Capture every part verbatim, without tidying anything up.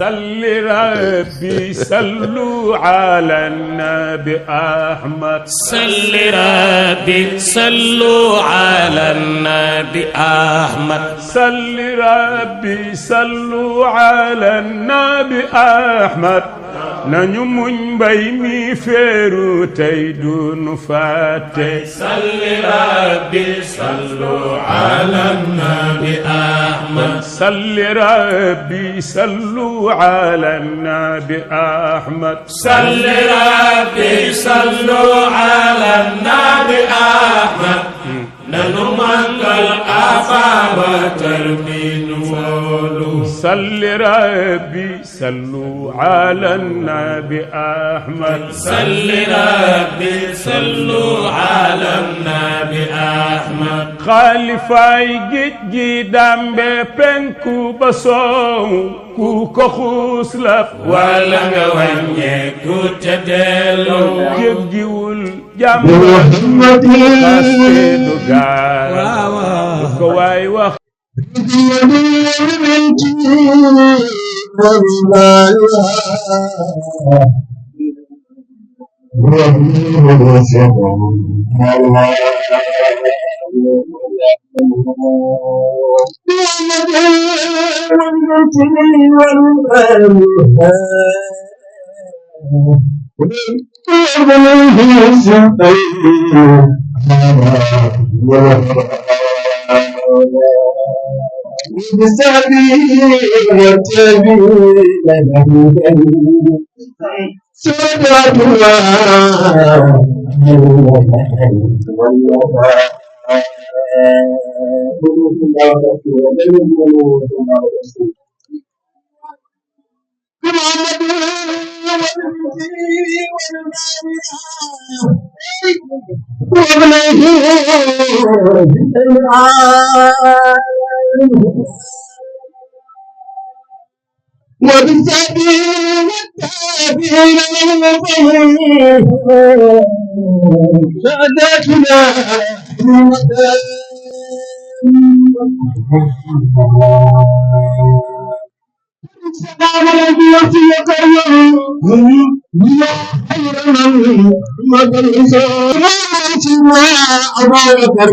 صل ربي صلوا على النبي أحمد. صل ربي صلوا على النبي أحمد. صل ربي صلوا على النبي أحمد. Nañu muñ mbay mi feeru tey du nu fàtte. صل ربي صلوا على النبي أحمد. صل ربي صلوا على النبي أحمد. صل ربي صلوا على النبي أحمد. Nanu màggal Ababacar mi nu wóolu. صل ربي صلوا على النبي أحمد. صل ربي صلوا على النبي أحمد. Xalifay géej gi dambe penku ba soowu, ku ko xuus la wala nga wàññeeku te dellu. Jéggiwul jàmm محمد. Xaste du gaar. Waaw, waaw. Lu ko waay wax. وبالتابعين والتابعين لهم ساداتنا. السلام عليكم ورحمة الله. يا خير من مدى الإنسان. أبا بكر.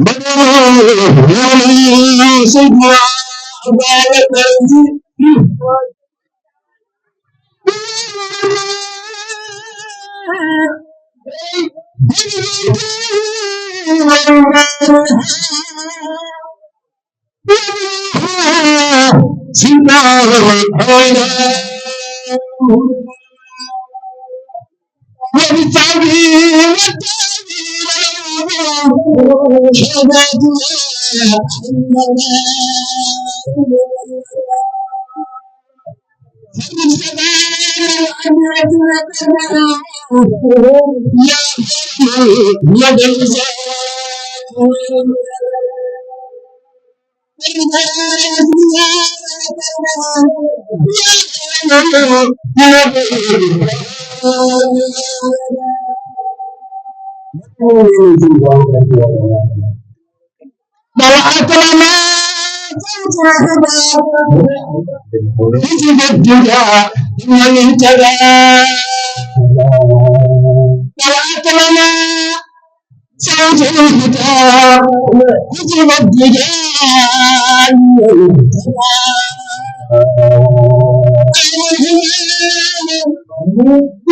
بدر. سيدنا أبا بكر. طلعت لنا شمس الهدى، هزم الدجى من اهتدى. طلعت لنا شمس الهدى، هزم الدجى من اهتدى. أين الهلال مبادئ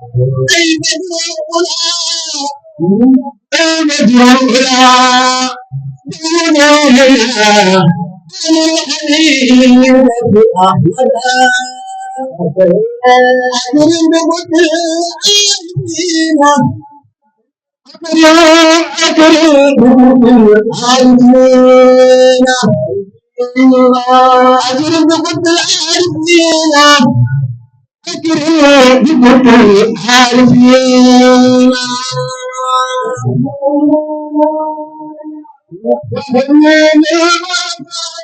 أي بدر العلا، أي بدر العلا، دون هنا عن الحليم أحمدا. أكرم بقدر العالمين، أكرم، أكرم بقدر العالمين، أكرم بقدر العالمين. أكرم بقدر العالمين.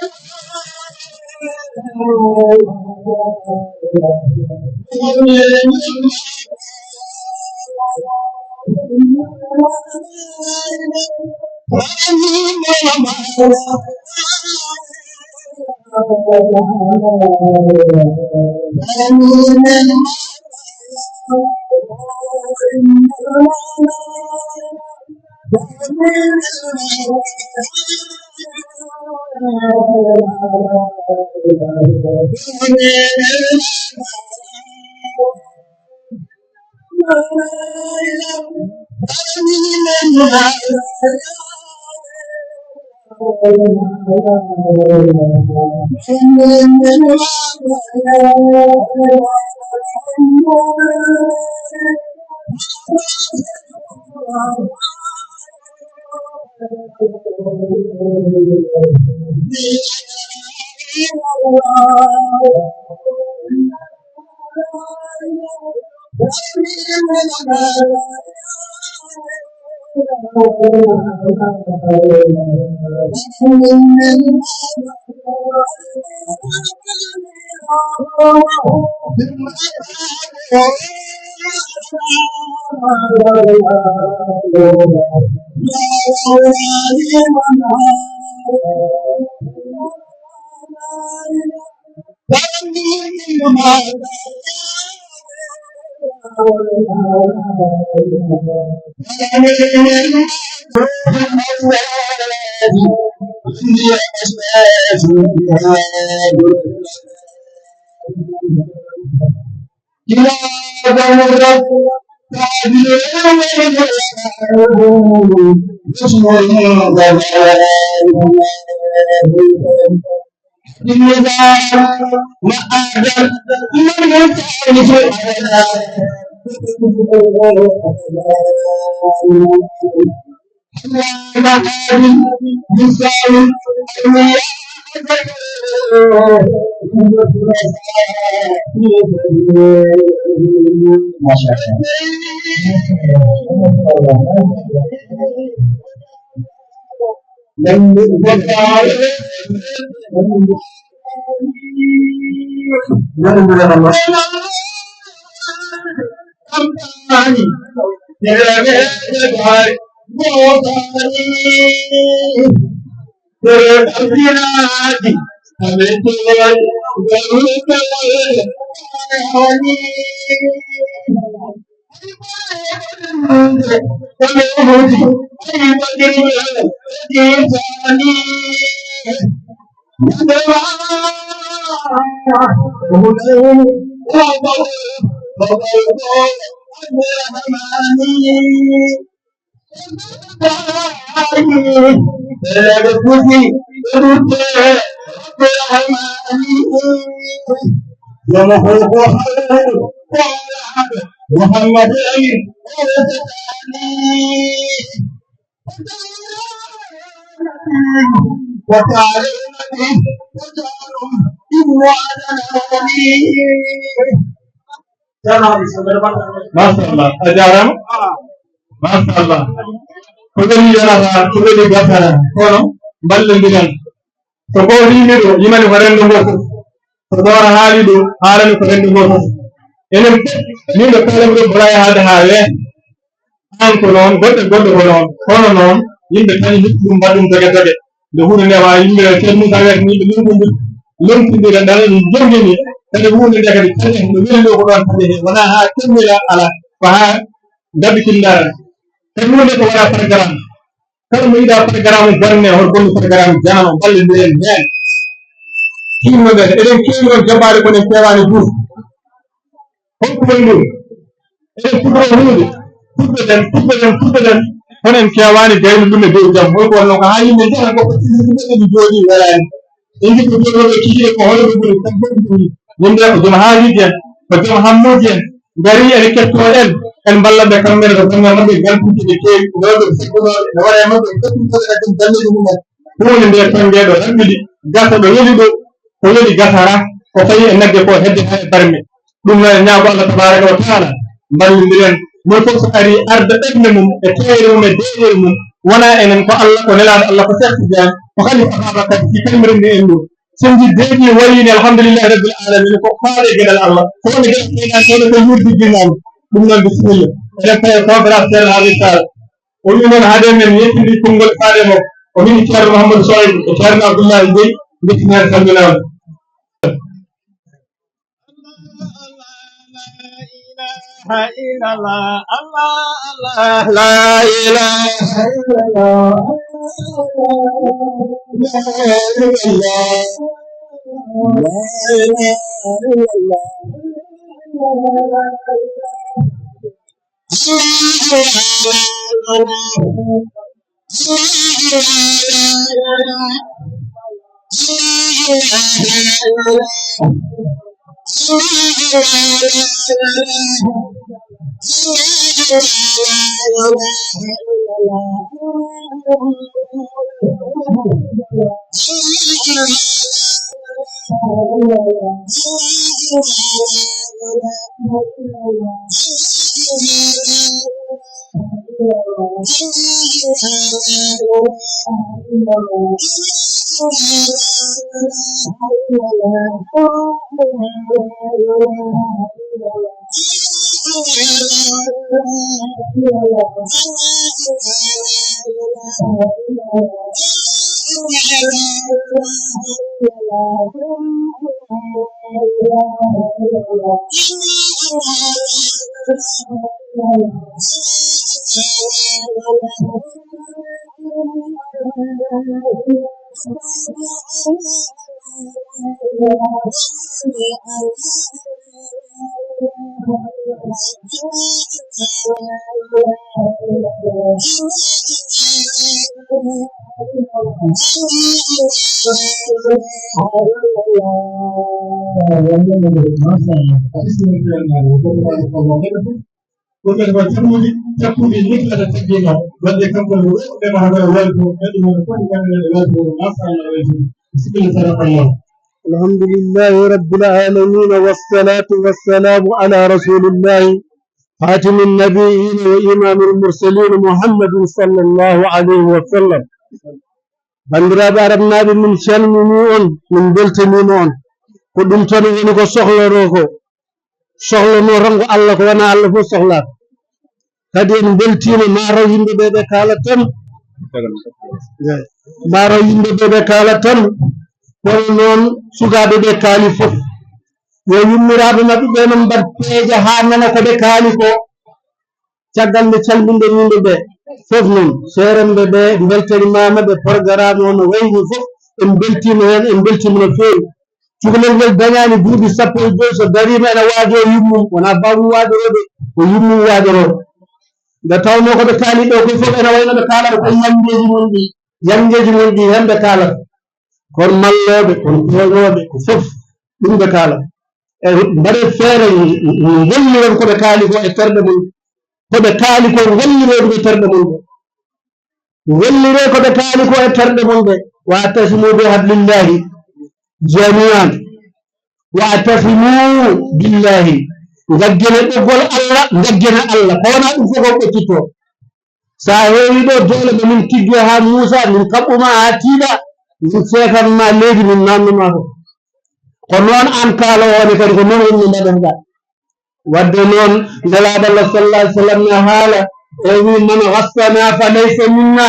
محمد أمين. وتعالى النبي وجعل ابن على النبي. Machallah, a jaaraama. Machallah. Ko weli yonata, ko weli gasata. Kono mballondiren. So gooto yimii ɗo, yimani ko renndo ngoo fof. So Dooro haalii ɗo, haalani ko renndo ngoo fof. Enen fof, min ɗo kaalan ɗo Bola Yahade haa weeso. Aan ko noon, goɗɗo, goɗɗo ko noon. Kono noon, yimɓe kañum hikka ɗum mbaɗa ɗum doge doge. Nde huunde nde waawi yimɓe Ceerno Muusaa weeso, yimɓe lomtindira, lomtindira, dara ɗum jonngi ni. Kadi huunde nde kadi, kadi no weli ɗo ko ɗoon kadi he, wonaa haa temmira alaa, ko haa ngabbitindara. Kadi huunde ko wonaa programme. Kala mo yiɗaa programme bonne, hoto bonnu programme jaano, mballondiren heen. Ɗum noon, eɗen keewi noon jaɓaade, kono en keewaani duus. Honko woni ɗum? Eɗen pudoro huunde, puddoɗen, puddoɗen, puddoɗen, kono en keewaani gaynude ɗum e dow jam. Moy ko wonno ko haa yimɓe njahata ko foti yimɓe ɓe jooɗii welaani. En njiɗi ko jooɗooɓe kikiiɗe ko hono ɓe ngoni, kam fof ɓe ngoni. Yimɓe ko joom haaliji en, ko joom hammuuji en, ngari ene kettoo en, en mballa ɓe kamɓe ne ko banngal maɓɓe, ngaltuuji ɓe keewi, ko ɗo ɓe sikkunooɓe, ne waɗa e maɓɓe, ko ɗum foti kadi ɗum balleeji mumen. Huunde nde tonngeeɗo raɓɓiɗi, gasa ɗo weli ɗo, ko weli gasara, ko fayi e nagge ko hedde haa e barme. Ɗum noon en ñaago Allah tabaaraka wa taala, mballondiren, moy fof so ari arda ɓernde mum, e teeyre mum, e deeƴere mum, wona enen, ko Allah, ko nelaaɗo Allah, ko Seex Tijaan, ko Halifa Baaba kadi, si kañum renndi en ɗum. So en nji-, deeƴi wayini, alhamdulillahi rabbil alamin, ko faale geɗal Allah. Ko woni geɗal seyɗan, kono ko yurdi jinnaano. Ɗum noon, bisimilla. Eɗen paye conférence Ceerno Habib Sall. O wi noon, hade men yettinde konngol faade mo, o wi Ceerno Mouhamadou Souaïbou e Ceerno Abdoulaye Gueye, njettinaa salminaama. لا إله إلا الله، الله، الله، لا إله إلا الله، لا إله إلا الله، لا إله إلا الله. Ko ɓen ko caɗuuji, caɗuuji liɓɗata teddino, wadde kanko ne woɗɗude ma haɗa welto, ɓen ɗum woni foti ɓen ene welto, machallah, welto. Bisimilla, tabarakallah. الحمد لله رب العالمين، والصلاة والسلام على رسول الله، خاتم النبيين وإمام المرسلين، محمد صلى الله عليه وسلم. Banndiraaɓe Arabnaaɓe, min calminii on, min mbeltaniima on. Ko ɗum tan woni ko sohlanoo ko. Sohlanoo tan ko Allah, ko wonaa Allah fof sohlaaka. Kadi en mbeltiima, ma raw yimɓe ɓe ɓe kaalat tan. Ma raw yimɓe ɓe ɓe kaalat tan. Kono noon sukaaɓe ɓe kaali fof. Yo yummiraaɓe maɓɓe ɓe noon mbaɗ peeje haa nana ko ɓe kaali ko. Caggal nde calminɗen yimɓe ɓe fof noon, seeremɓe ɓe mbeltanimaama, ɓe programme o no wayni fof, en mbeltiima heen, en mbeltiima no feewi. Cukalel ngel dañaani duuɓi sappo e joy, so dariima ena waajoo yummum, wonaa baawɗum waajoroo de, ko yummum waajoroo. Nde tawnoo ko ɓe kaali ɗo ko fof ena wayno ɓe kaalata ko yanngeeji mum ɗi, yanngeeji mum ɗi heen ɓe kaalata. Kon mallooɓe, kon tooñooɓe, ko fof ɗum ɓe kaalata. E mbaɗee feere, ngolliron ko ɓe kaali ko e terɗe mum. Ko ɓe kaali ko, ngolliree ɗum e terɗe mum ɗe. Ngolliree ko ɓe kaali ko e terɗe mum ɗe. واعتصموا بحبل الله جميعا واعتصموا بالله. Ngaggene ɓoggol Allah, ngaggene Allah. Ko wonaa ɗum fof ko ɓoccitoo. So a heewii ɗo doole ma min tiggee haa muusa, min kaɓɓu ma haa tiiɗa, min seekan ma leydi, min naamnu ma fof. Ko noon aan kaaloowo ne kadi, ko noon woni no mbaɗen ga. Wadde noon, Nelaaɗo Allah sallallahu alaihi wasallam ne haala, o wi, "من غشنا فليس منا."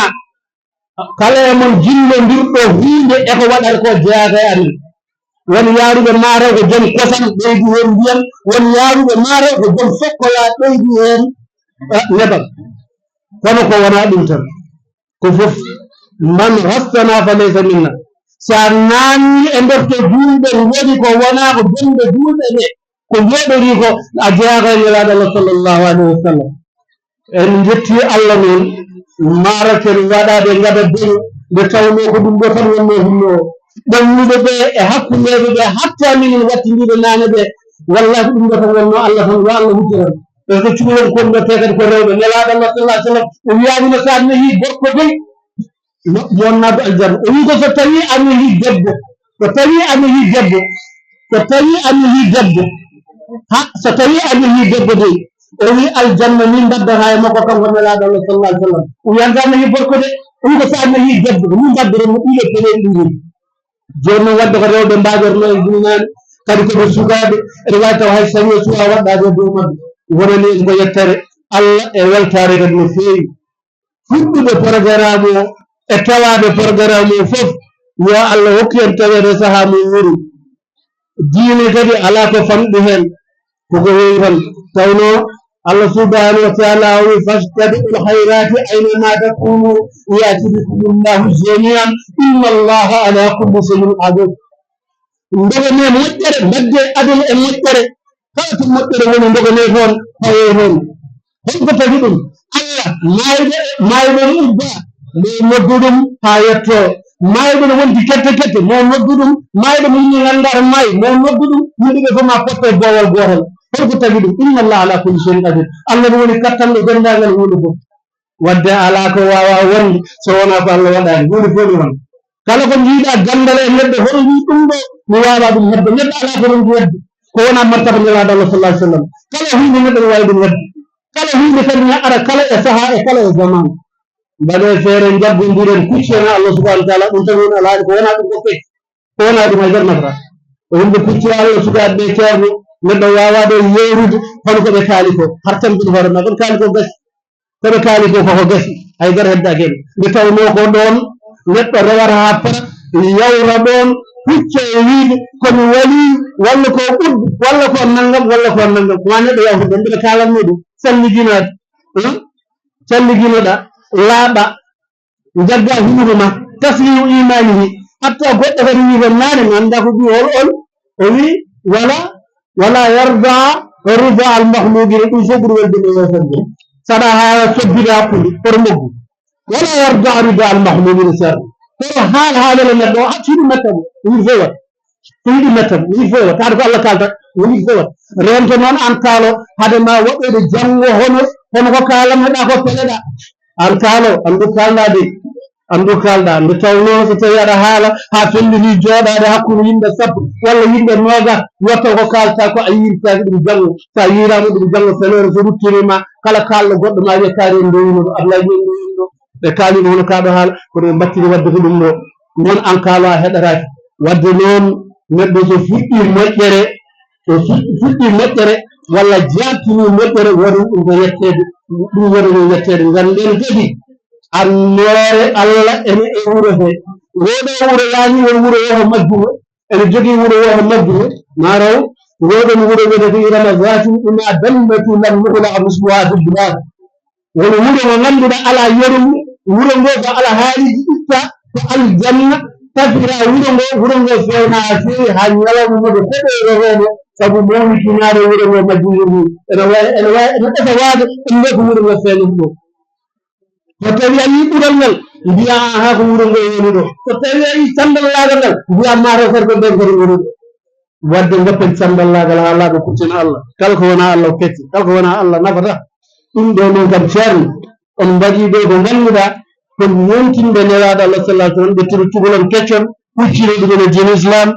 Kala e mon jillondirɗo huunde e ko waɗata ko jeyaaka e amen. Won yaaruɓe maaro ko joom kosam ɓeydi heen ndiyam, won yaaruɓe maaro ko joom sokkola ɓeydi heen, eh, nebam. Kono ko wonaa ɗum tan. Ko fof, "من غشنا فليس منا." So a naamnii e nder to juulɓe ngoni ko wonaa ko bonɓe juulɓe ɓe, ko njooɗorii ko, a jeyaaka e Nelaaɗo Allah sallallahu alayhi wa sallam. En njetti Allah noon, maarake waɗaade ngada beño, nde tawnoo ko ɗum ɗo tan wonnoo hinnoowo. Ɗannuɓe ɓe e hakkundeeɓe ɓe, hatta minen wattindiiɓe naane ɓe, wallahi ko ɗum ɗo tan wonnoo Allah tan, yo Allah hujjiran. Ɓe ko cukalon kon ɗo, te kadi ko rewɓe. Nelaaɗo Allah sallallahu alayhi wa sallam, o wiyaani no so a nehii gorko dey, mo, mo wonnaa ɗo aljanna. O wii ko so tawii a nehii debbo, so tawii a nehii debbo, so tawii a nehii debbo, ha, so tawii a nehii debbo dey, o wii aljanna min mbaddata e makko, kanko Nelaaɗo Allah sallallahu alayhi wa sallam. O wiyaani so a nehii gorko de, o wii ko so a nehii debbo, ko min mbaddata mo ɗiɗo peleeɗi ɗi. Jooni noon, waɗde ko rewɓe mbaajornoo en duumaani, kadi ko ɓe sukaaɓe, ene waawi taw hay sariya suwaa waɗɗaade e dow maɓɓe. Wonani en ko yettere Allah e weltaare kadi no feewi. Fuɗɗuɓe programme o e tawaaɓe programme o fof, yo Allah hokku en taweede e sahaa mo wuuri. Diine kadi alaa ko fanɗi heen, koko heewi tan. Tawnoo Allah subhanahu wa taala o wi, "Fastabiqul khayrati aynama takunu ya'ti bikumullahu jami'an, inna Allaha ala kulli shay'in qadir." Ndoganee moƴƴere, mbaɗdee aduna e moƴƴere. Kala to moƴƴere woni, ndoganee toon, pawee toon. Hol ko tagi ɗum? Allah, maayɗo, maayɗo no ubba, mo noddu ɗum haa yettoo. Maayɗo no wondi kette kette, mo noddu ɗum. Maayɗo mo yimɓe nganndaa maayi, mo noddu ɗum. Yimɓe ɓe fof ma potte e boowal gootal. Hol ko tagi ɗum? Inna Allah ala kulli shay'in qadir. Allah no woni kattanɗo denndaangal huunde fof. Wadde alaa ko waawaa wonde so wonaa ko Allah waɗaani. Huunde fof no won. Kala ko njiiɗaa ganndal e neɗɗo, hono wii ɗum ɗo, mi waawaa ɗum waɗde. Neɗɗo alaa ko ronki waɗde. Ko wonaa martaba Nelaaɗo Allah sallallahu alayhi wa sallam. Kala huunde neɗɗo no waawi ɗum waɗde. Kala huunde kadi ne ara kala e sahaa e kala e zaman. Mbaɗee feere, njaggondiren, kuccen e Allah subhanahu wa taala, ɗum tan woni alhaali, ko wonaa ɗum ko fecci, ko wonaa ɗum haydara nafata. Ko wonde kuccee Allah, sukaaɓe ɓe, ceerno, neɗɗo waawaa ɗo yeewrude, hono ko ɓe kaali ko, har tampude hoore ma, ko ɓe kaali ko gasi, ko ɓe kaali ko koko gasi, haydara heddaaki heen. Nde tawnoo ko ɗoon neɗɗo rewata haa fota, yawra ɗoon, hucca e wiide, ko mi wali, walla ko ɓuddu, walla ko nanngam, walla ko nanngam. Ko maa neɗɗo yawta ɗoon, mbiɗa kaalanno ɗum, salliginaade, hmm? Salliginoɗaa, laaɓa, njagga hunuko ma, tasliyu imanihi, hatta goɗɗo kadi wi ko naane, mi anndaa ko ɓi hol on, o wi, wala, wala yarda rida al makhluqina, ɗum fof ɓuri weldude e yewtere nde. Saɗa haa sobbida hakkunde, hoto moggu. Wala yarda rida al makhluqina, ceerno. Kono haal haalere neɗɗo o, hatti ɗum metta mo, ɗum fof waɗa. Ɗum ɗi mettam, ɗum fof, kaɗa ko Allah kaalta, ɗum fof. Rento noon aan kaalo, hade ma waɗɗoyde janngo hono, hono ko kaalannoɗaa ko peleɗaa. Aan kaalo, anndu kaalɗaa de, anndu kaalɗaa. Nde tawnoo so tawii aɗa haala haa felliti jooɗaade hakkunde yimɓe sappo walla yimɓe noogas, yotto ko kaalta ko a yiirtaaki ɗum janngo. So a yiiraama ɗum janngo, feleere so ruttiri ma, kala kaalɗo goɗɗo ma wiya kaari en ndoyino ɗo, Ablaye Ndiaye ndoyino ɗo. Ɓe kaaliima hono kaa ɗo haala, kono ɓe mbattiri waɗde ko ɗum ɗo. Noon aan kaalo a heɗoraaki. Waɗde noon, neɗɗo so fuɗɗii moƴƴere, so fuɗ-, fuɗɗii moƴƴere walla jaaɓtinii moƴƴere, wonani ɗum ko yetteede, ɗum wonani yetteede. Ngannden kadi, annoore Allah ene e wuro he. Ngoo ɗoo wuro laani won wuro woo ko majjuno, ene jogii wuro woo ko majjuno, maa raw, ngoo ɗoon wuro wiyetee ko Irama zaatil imaad, allati lam yukhlaq misluhaa fil bilaad. Woni wuro ngo ngannduɗaa alaa yeru mum, wuro ngo ko alhaaliiji ɗuɗɗa, ko aljanna, tafira wuro ngo, wuro ngo feewna haa feewi, haa ñalawma ngo ɓe koɗoyroreeno, sabu mawnitinaare wuro ngo majjinirni. Ene wayi, ene wayi, ene ɓeta waade, ɗum ɗo ko wuro ngo feeñata ɗo. So tawi a yii ɓural ngal, mbiyaa, "Ahaa, ko wuro ngo woni ɗo." So tawi a yii candallaagal ngal, mbiyaa, "Mataw kadi ko ɓeen kadi ngoni ɗo." Waɗde ngoppen candallaagal haa laaɓa, kuccen Allah. Kala ko wonaa Allah, o kecce. Kala ko wonaa Allah, nafata. Ɗum ɗo noon kam, ceerno, on mbaɗii ɗo ko ngannduɗaa, kon yontinɓe Nelaaɗo Allah, sallallahu alaihi wasallam, ɓe tiri cukalon keccon, huccino ɗum ene diine Islam.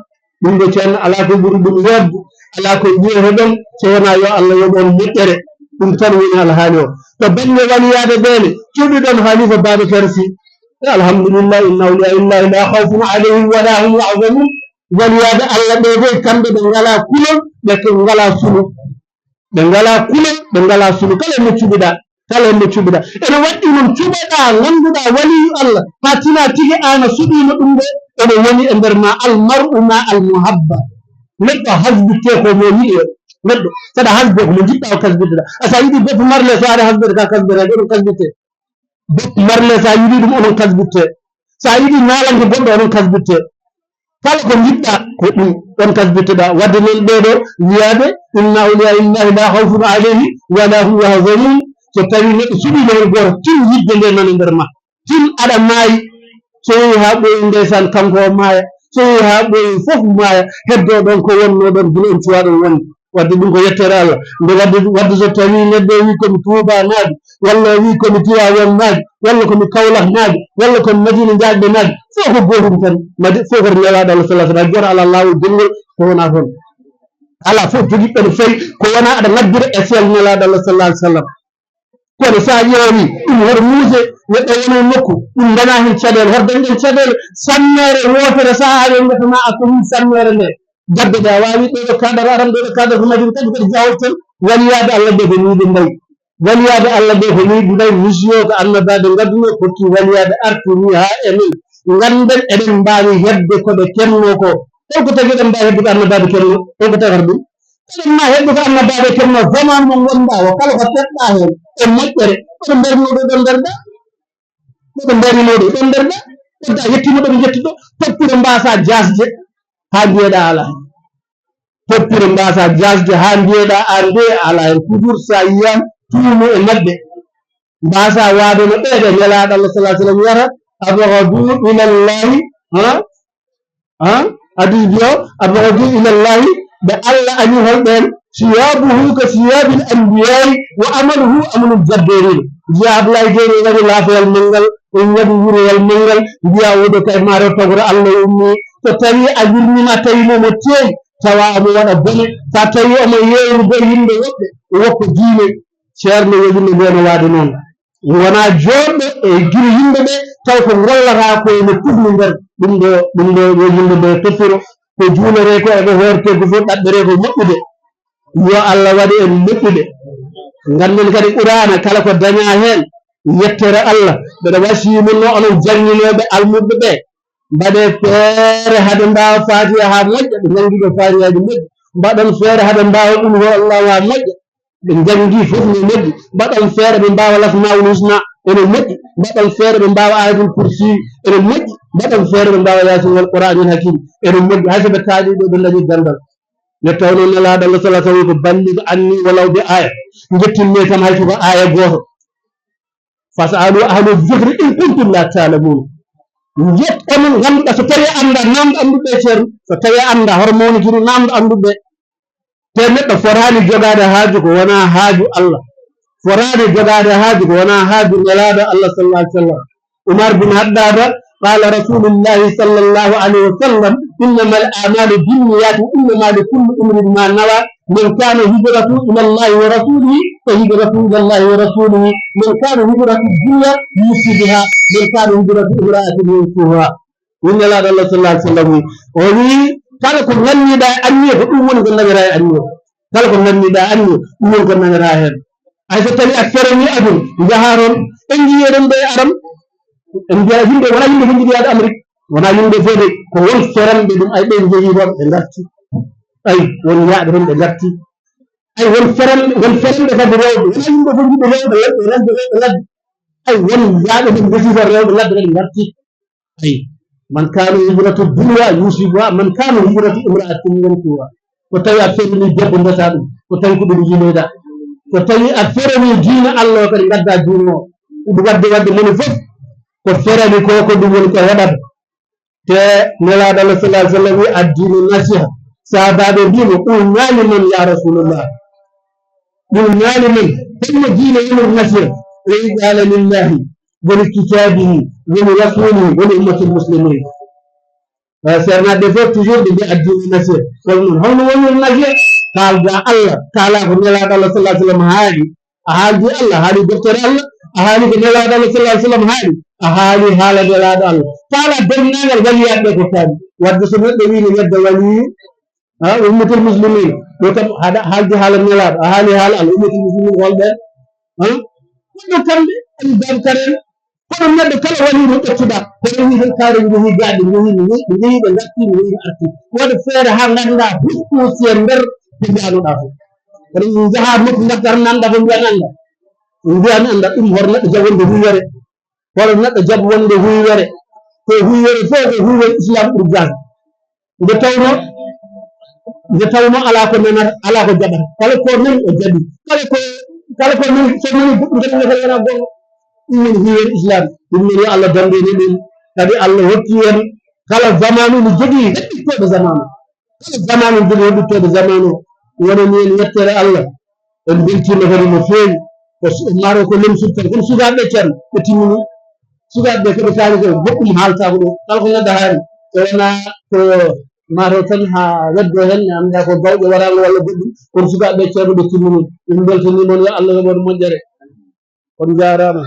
Ɗum ɗo, ceerno, alaa ko ɓuri ɗum weeɓde, alaa ko wiyete ɗon, so wonaa yo Allah yoɓ on moƴƴere. Ɗum tan woni alhaali o. To bannge waliyaaɓe ɓeene, cuɓiɗon Halifa Babacar Sy. Alhamdulillah, inna awliya illahi la khawfun alayhim wa la hum yahzanun. Waliyaaɓe Allah ɓe de, kamɓe ɓe ngalaa kulol, ɓe ko ngalaa sunu. Ɓe ngalaa kulol, ɓe ngalaa sunu. Kala e mo cuɓiɗaa, kala e mo cuɓiɗaa. Ene waɗɗii noon cuɓoɗaa, ngannduɗaa waliyu Allah, haa tinaa tigi aan a suɓiima ɗum ɗo, ene woni e nder ma, al mar'u ma al muhabba. Neɗɗo hasbitte ko mo yiɗi o. Neɗɗo, saɗa hasbe ko mo njiɗɗaa o kasbitteɗaa. A so a yiɗi Bob Marley, so aɗa hasbete ka kasbete, ɗum kasbitte. Bob Marley, so a yiɗi ɗum, onon kasbitte. So a yiɗi naalanke goɗɗo, onon kasbitte. Kala ko njiɗɗaa, ko ɗum ɗon kasbitteɗaa. Waɗde noon ɓee ɗoo wiyaaɓe, "Inna awliya illahi la khawfun alayhim wa la hum yahzanun." So tawi neɗɗo suɓiima heen gooto, tin yidde nde nana nder ma. Tin aɗa maayi. So yehi haa ɓooyi, ndeysaan, kanko o maaya. So yehi haa ɓooyi, fof maaya. Heddoo ɗoon ko wonnoo ɗoon gila on cuwaa ɗoon wonde. Wadde ɗum ko yettere Allah. Nde wadde, wadde so tawi neɗɗo o wi ko mi tuubanaajo, walla o wi ko mi Tiwaawan naajo, walla ko mi Kawlax naajo, walla ko mi Madina Njaajɓe naajo, fof ko gootum tan. Madi-, fof ko nelaaɗo Allah sallallahu alaihi wasallam. Gooto alaa laawol dongol ko wonaa toon. Alaa, fof jogiiɓe no fayi ko wonaa aɗa ngaddira e sel nelaaɗo Allah sallallahu alaihi wasallam. Kono so a ƴeewi ɗum, hoto muuse neɗɗo wona e nokku, ɗum daña heen caɗeele. Hoto dañɗen caɗeele? Sammeere wootere, so a ari e ngesa ma, a sohli sammeere nde. Jabbe ɗe a waawi, ɗee ɗo kaadar aran, ɗee ɗo kaadar ko Madina, kadi kadi jahol tan. Waliyaaɓe Allah ɓe ko nii ɓe mbayi. Waliyaaɓe Allah ɓe ko nii ɓe mbayi. Misiyo ko annabaaɓe ngadduno, kokki waliyaaɓe artiri haa e men. Ngannden eɗen mbaawi heɓde ko ɓe kennoo ko. Hol ko tagi eɗen mbaawi heɓde ko annabaaɓe kennoo? Hol ko tagata ɗum? Eɗen ma heɓde ko annabaaɓe kennoo, zaman mo ngonɗaa o, kala ko keɗɗaa heen e moƴƴere, oɗo mbarinoo ɗo, ɗon nder ɗa. Oɗo mbarinoo ɗo, ɗon nder ɗa. Wadda yettiima ɗo ɓe njetti ɗo, toppiro mbaasa jaasde haa mbiyeɗaa alaa heen. Toppiro mbaasa jaasde haa mbiyeɗaa aan de alaa heen. Toujours so a yiyan tuumo e maɓɓe. Mbaasa waade no ɓe, ɓe nelaaɗo Allah sallallahu alaihi wasallam wiyata, "Abghadu ila Allahi," ha? Ha? Hadis biyo, "Abghadu ila Allahi," ɓe Allah añi hol ɓeen, "siyabuhu ka siyabil anbiya'i wa amaluhu amalul jabbarin." Jiya Ablaye Gueye waɗi laafayal manngal, on waɗi wurowal manngal, mbiya oɗo kay maaro togoro Allah ummi. So tawi a yurmima, tawi mo mo teey, tawa omo waɗa bone. Sa tawi omo yeeru bo yimɓe woɓɓe, o wokko diine. Ceerno yo yimɓe ɓe no waade noon. Wona jooɗɗo e giri yimɓe ɓe, taw ko ngollata ko ene kufni nder. Ɗum ɗo, ɗum ɗo yo yimɓe ɓe toppiro. Ko juuleree ko e ko hoortee ko fof ɗaɓɓeree ko moƴƴude. Yo Allah waɗu en moƴƴude. Ngannden kadi Qur'aana kala ko dañaa heen, yettere Allah. Mbeɗa wasiyii mon no onon jannginooɓe almuɓɓe ɓe. Mbaɗee feere hade mbaawa Faatiha haa moƴƴa, ɓe njanngi ɓe Faatihaaji moƴƴi. Mbaɗon feere hade mbaawa Qul huwa Allahu haa moƴƴa. Ɓe njanngi fof no moƴƴi. Mbaɗon feere ɓe mbaawa Lasmaa'ul Husna, ene moƴƴi. Mbaɗon feere ɓe mbaawa Ayatul Kursi, ene moƴƴi. Mbaɗon feere ɓe mbaawa Yaasin wal Qur'aanil Hakiim, ene moƴƴi. Hay so ɓe kaaɗii ɗo, ɓe ndañi ganndal. Nde tawnoo Nelaaɗo Allah sallallahu alaihi wasallam ko balligu anni walaw bi aaya. Njettin-mi kam hay so ko aaya gooto. "Fas'alu ahla zikri in kuntum la ta'lamun." Njet onon ngannduɗaa, so tawi a anndaa, naamndo annduɓe, ceerno. So tawi a anndaa, hoto mawnitiro, naamndo annduɓe. Te neɗɗo fotaani jogaade haaju ko wonaa haaju Allah. Fotaani jogaade haaju ko wonaa haaju Nelaaɗo Allah sallallahu alaihi wasallam. Umar bin Haddada, qala Rasulullahi sallallahu alaihi wasallam, "Innamal a'malu binniyati wa innama likulli imri'in ma nawa. Man kana hijratuhu ila Allahi wa rasulihi, fa hijratuhu ila Allahi wa rasulihi. Man kana hijratuhu dunya yusibuha, man kana hijratuhu imra'atin yankihuha." Min Nelaaɗo Allah sallallahu alaihi wasallam wi, o wi, "Kala ko nganniɗaa e anniya, ko ɗum woni ko nawiraa e anniya. Kala ko nganniɗaa e anniya, ɗum woni ko nawiraa heen." Hay so tawi a ferani aduna, njahaa toon. En njiyii eɗen ɗo e Aram, en mbiya yimɓe, wonaa yimɓe fof njiɗi yaade Amérique, wonaa yimɓe fof de, ko won feranɓe ɗum, ay, ɓe njehi toon, ɓe ngarti. Ay, won yaaɓe toon, ɓe ngarti. Ay, won feranɓe, won feranɓe kadi rewɓe, wonaa yimɓe fof njiɗi rewɓe, rewɓe, rewɓe, rewɓe ladde. Ay, won yaaɓe toon ngesi toon, rewɓe ladde kadi ngarti. Ay, "Man kana hijratu dunya yusibuha, man kana hijratu imra'atin yankihuha." Ko tawi a ferani debbo, ndesa ɗum. Ko tawi ko ɗum yiiloyɗaa. Ko tawi a ferani diina Allah o, kadi ngadda diina o. Ɗum wadde, wadde moni fof ko ferani ko, ko ɗum woni ko heɓata. Te Nelaaɗo Allah sallallahu alaihi wasallam wi, "Ad-dinu nasiha." Sahabaaɓe mbiimo, "Qulna liman ya Rasulullah?" Ɗum naali men, holno diine woniri nasiya? O wi, qala, "Lillahi, wa li kitabihi, wa li rasulihi, wa li ummatil muslimin." Eh, seernaaɓe fof toujours ɓe mbiya addina nasiya. Kono noon, holno woniri nasiya? Kaalda Allah, kaala ko Nelaaɗo Allah sallallahu alaihi wasallam haali. A haaldi Allah, a haali deftere Allah, a haali ko Nelaaɗo Allah sallallahu alaihi wasallam haali, a haali haala Nelaaɗo Allah. Kaala denndaangal waliyaaɓe ɓe ko kaali. Wadde so neɗɗo wi no yedda waliyu, ha, ummatul muslimin. Ɗo kam haɗa haalde haala Nelaaɗo, a haali haala al ummatul muslimin, holɓe? Ha? Kono kamɓe, Abu Bakar en, kono neɗɗo kala wali mo ƴettuɗa, kono wi tan kaare njehi gaaɗe, njehi, njehi, njehi ɓe ngarti, njehi ɓe arti. Waɗa feere ha ngannda hukku si e nder ko mbiyanuɗa fof. Kono min njaha nokku ngarta tan nanda ko mbiyan anda. Mbiyan anda ɗum hoto neɗɗo jaɓonde huywere. Hoto neɗɗo jaɓ wonde huywere. Ko huywere fof ko huywere Islam ɓuri gasde. Nde tawno Nde tawnoo alaa ko nanata, alaa ko jaɓata. Kala ko nani o jaɓi. Kala ko, kala ko nani, so nani goɗɗum kadi, nde kala wonaa goonga. Ɗum woni hiwere Islam. Ɗum noon yo Allah dandu en e ɗum. Kadi Allah hokki en kala zamaanu ene jogii heɓɓittooɓe zamaanu. Kala zamaanu ene jogii heɓɓittooɓe zamaanu. Wonani en yettere Allah. En mbeltiima kadi no feewi. Ko su-, maaro ko lemsirten. Kono sukaaɓe ɓe Ceerno, ɓe timmini. Sukaaɓe ɓe ko ɓe kaali ko goɗɗum haaltaako ɗo. Kala ko neɗɗo haali, so wonaa ko maaro tan haa weddo heen, mi anndaa ko gawƴe waraango walla goɗɗum. Kono sukaaɓe ɓe Ceerno, ɓe timmini. Min mbeltanii mon, yo Allah yoɓ on moƴƴere. On njaaraama.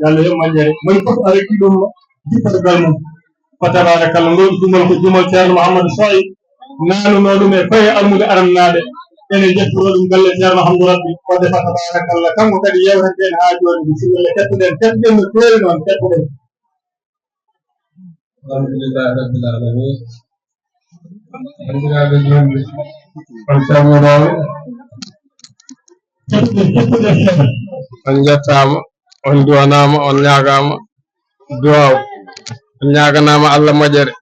Yalla yo moƴƴere. Moni fof a rokki ɗum jippagal mum. Fa tabarakallah, ngol jumol ko jumol Ceerno Mouhamadou Soy, naanunoo ɗum e koye almuɓe arannaaɓe. Ene njettoro ɗum galle Ceerno Hamdou Rabbi. Wadde fa tabarakallah, kanko kadi yewteten haa jooni, bisimilla, kettoɗen, kettoɗen no feewi noon, kettoɗen. Alhamdulillahi rabbil alamin. Banndiraaɓe julɓe, on calminaama. On njettaama, on duwanaama, on ñaagaama duwaaw, on ñaaganaama Allah moƴƴere.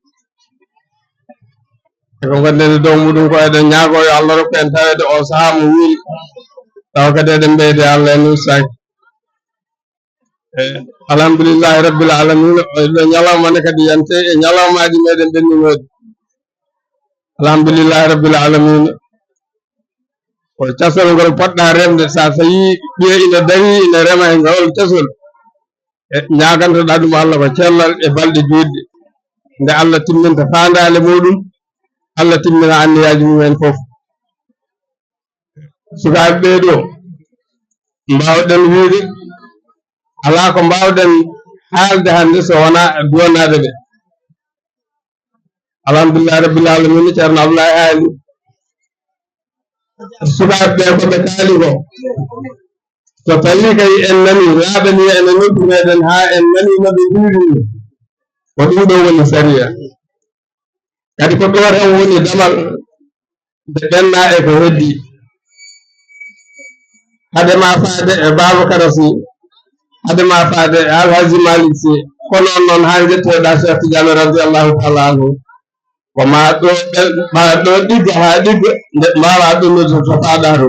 E ko ngonɗen e dow muɗum ko eɗen ñaagoo yo Allah rokku en taweede oo sahaa mo wiiri, tawa kadi eɗen mbeyda Allah en ustaaki. E, alhamdulillahi rabbil alamin. O ɗo ñalawma ne kadi yante e ñalawmaaji meɗen ɓenninooɗi. Alhamdulillahi rabbil alamin. Ko casol ngol poɗɗa remde, sa tawi ɓiya ina dari, ina rema e ngol casol. E, ñaagantoɗa ɗum Allah ko cellal e balɗe juutɗe. Nde Allah timminta faandaale muɗum, Allah timmina anniyaaji mumen fof. Sukaaɓe ɓee ɗo, mbaawɗen wiide, alaa ko mbaawɗen haalde hannde so wonaa duwanaade ɓe. Alhamdulillahi rabbil alamin, Ceerno Abdoulaye haali. Sukaaɓe ɓee ko ɓe kaali ko, so tawii kay en nanii, laaɓanii ene noddu meɗen haa en nanii no ɓe mbiiri ni, ko ɗum ɗo woni sariya. Kadi ko ɗo tan woni damal nde ɓenna e ko heddi. Hade ma faade e Babacar Sy, hade ma faade e Alhaji Malick Sy, ko noon noon haa njettoɗa Cheikh Tidiane radiyallahu taala anhu. Ko ma ɗo ɓe-, ma ɗo ɗigga haa ɗigga, nde mbaawa ɗum to faaɗa to.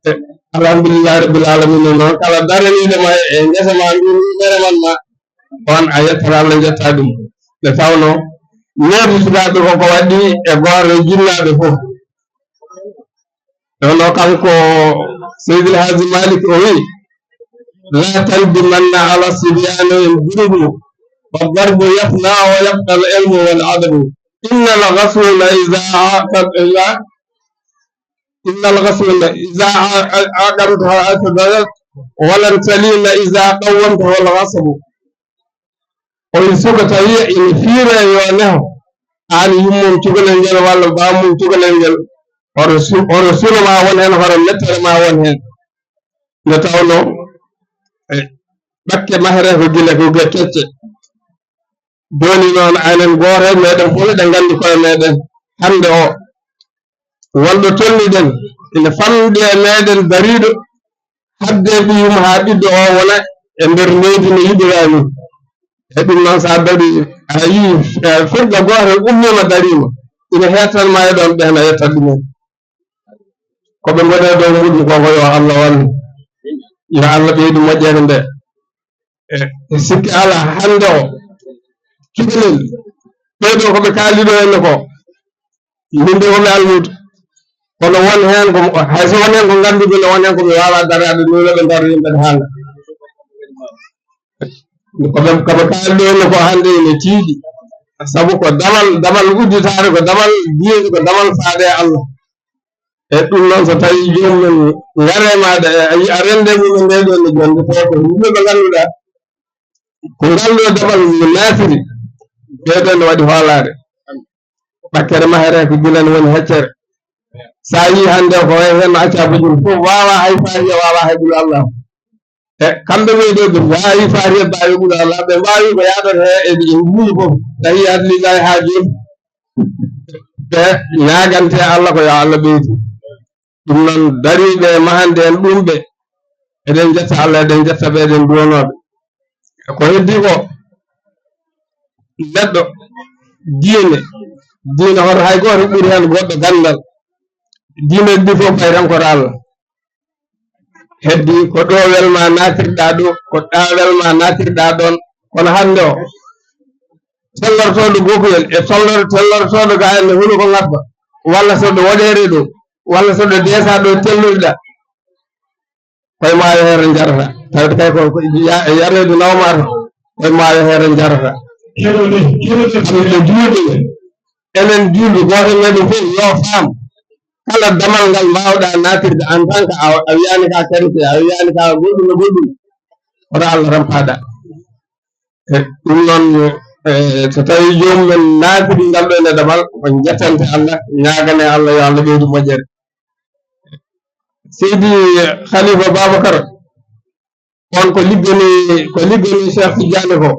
E, alhamdulillahi rabbil alamin. Noon kala daraniiɗo ma e ngesa ma, mbiimi mere man ma, on a yettata Allah, njetta ɗum. Nde tawnoo neeɓi sukaaɓe ko, ko waɗi e goore jinnaaɓe fof. Ɗono kanko Seydil Haaji Malik o wi, "La talbimanna ala sibyani al-gurbu, wa darbu yafna wa yabqa al-ilmu wal adabu. Inna al-ghasula idha aqad-, idha إن الغسل إذا عقرته أفسدت، ولن تلين إذا قومته الغصب. O wi, suka tawi ina fiira yo neho, aan yummum cukalel ngel walla bammum cukalel ngel, hoto su-, hoto suno ma won heen, hoto mettere ma won heen. Nde tawnoo, e, ɓakke mahere ko gila ko ge kecce. Jooni noon, enen gooto e meɗen fof eɗen nganndi koye meɗen hannde o, wonɗo tolniɗen, ina famɗi e meɗen dariiɗo haddee ɓiyum haa ɓiɗɗo o wona e nder leydi no yiɗiraa ni. E ɗum noon, so a darii, a yii, e, firga gooto ummiima dariima, ina heettan ma e ɗoon, ɓeen a yettat ɗumen. Ko ɓe ngoni e dow muɗum ko, ko yo Allah wallu, yo Allah ɓeydu moƴƴere nde. E, e sikki alaa, hannde o, cukalel, ɓee ɗoo ko ɓe kaali ɗoo henne ko, min de ko mi almuudo, kono won heen ko, hay so won heen ko ngannduɓe ne, won heen ko ɓe waawaa daraade, ni no ɓe ndarri yimɓe ne haala. Ko ɓe, ko ɓe kaali ɗoo henne ko hannde ene tiiɗi, sabu ko damal, damal udditaare, ko damal diine, ko damal faade e Allah. E ɗum noon, so tawii joomum en ngare maaɗa, e a yi-, a rende mumen nde ɗo ne jonde, taw ko yimɓe ɓe ngannduɗaa ko ngal ɗo damal no naatiri, ɓee ɗoo ne waɗi hoolaare. Ɓakkere mahere ko gila ne woni heccere. So a yii hannde ko wayi heen no acca bujum fof, waawaa hay faariya, waawaa hay ɓulu Allah. E kamɓe ɓee ɗoo, ɓe mbaawi faariya, mbaawi ɓulu Allah, ɓe mbaawi ko yaadata he e, e buuɗi fof. Tawi yaade lillahi haa jooni. Ɓe ñaagante Allah ko yo Allah ɓeydu. Ɗum noon, dariiɓe e mahande en ɗum ɓe, eɗen njetta Allah, eɗen njetta ɓe, eɗen nduwanoo ɓe. Ko heddi ko, neɗɗo, diine, diine hoto hay gooto ɓuri heen goɗɗo ganndal. Diineeji ɗi fof pay tan ko Allah. Heddi ko ɗo welma naatirɗaa ɗo, ko ɗa welma naatirɗaa ɗoon. Kono hannde o, tellortooɗo gokuyel e tellor-, tellortooɗo ga en ne hulu ko ngabba, walla so ɗo woɗeere ɗo, walla so ɗo deesa ɗo telloriɗa, koye maayo heere njarata. Tawde kay ko, ko ya-, yareede nawmaata, koye maayo heere njarata. Keɗoɗen, keɗoɗen. Kamɓe juulɓe, enen juulɓe, gooto e meɗen fof yo faam, kala damal ngal mbaawɗaa naatirde en tant que a, a wiyaani ka qualité, a wiyaani ka goɗɗum e goɗɗum, hoto Allah rampaɗa. E ɗum noon, e, so tawii joomum en naatiri ngal ɗo ene damal, on njettante Allah, ñaagane Allah yo Allah ɓeydu moƴƴere. Seydi Khalifa Babacar, on ko liggani, ko liggani Cheikh Tidiane ko,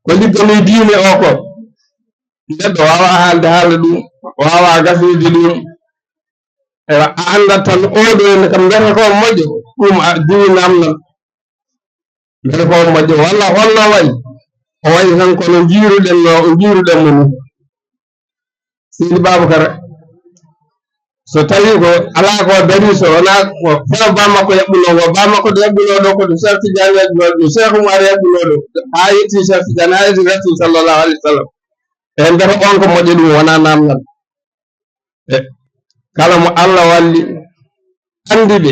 ko liggani diine o ko, neɗɗo waawaa haalde haala ɗum, waawaa gasnude ɗum. Ewa, a anndat tan oo ɗo ene kam mbiyata ko moƴƴo, ɗum a diwi naamnal. Mbiyata ko moƴƴo, walla holno wayi? O wayi tan kono njiiruɗen no, njiiruɗen mo ni. Seydi Babacar, so tawii ko alaa ko darii, so wonaa ko fewndo ba makko yaɓɓunoo ngo, ba makko ɗo yaɓɓunoo ɗo, ko ɗum Cheikh Tidiane yaɓɓunoo ɗum, Cheikh Oumar yaɓɓunoo ɗum, haa yetti Cheikh Tidiane, haa yetti Rasul sallallahu alaihi wa sallam. E mbiyata on ko moƴƴo, ɗum wonaa naamnal. E kala mo Allah walli, anndi ɓe,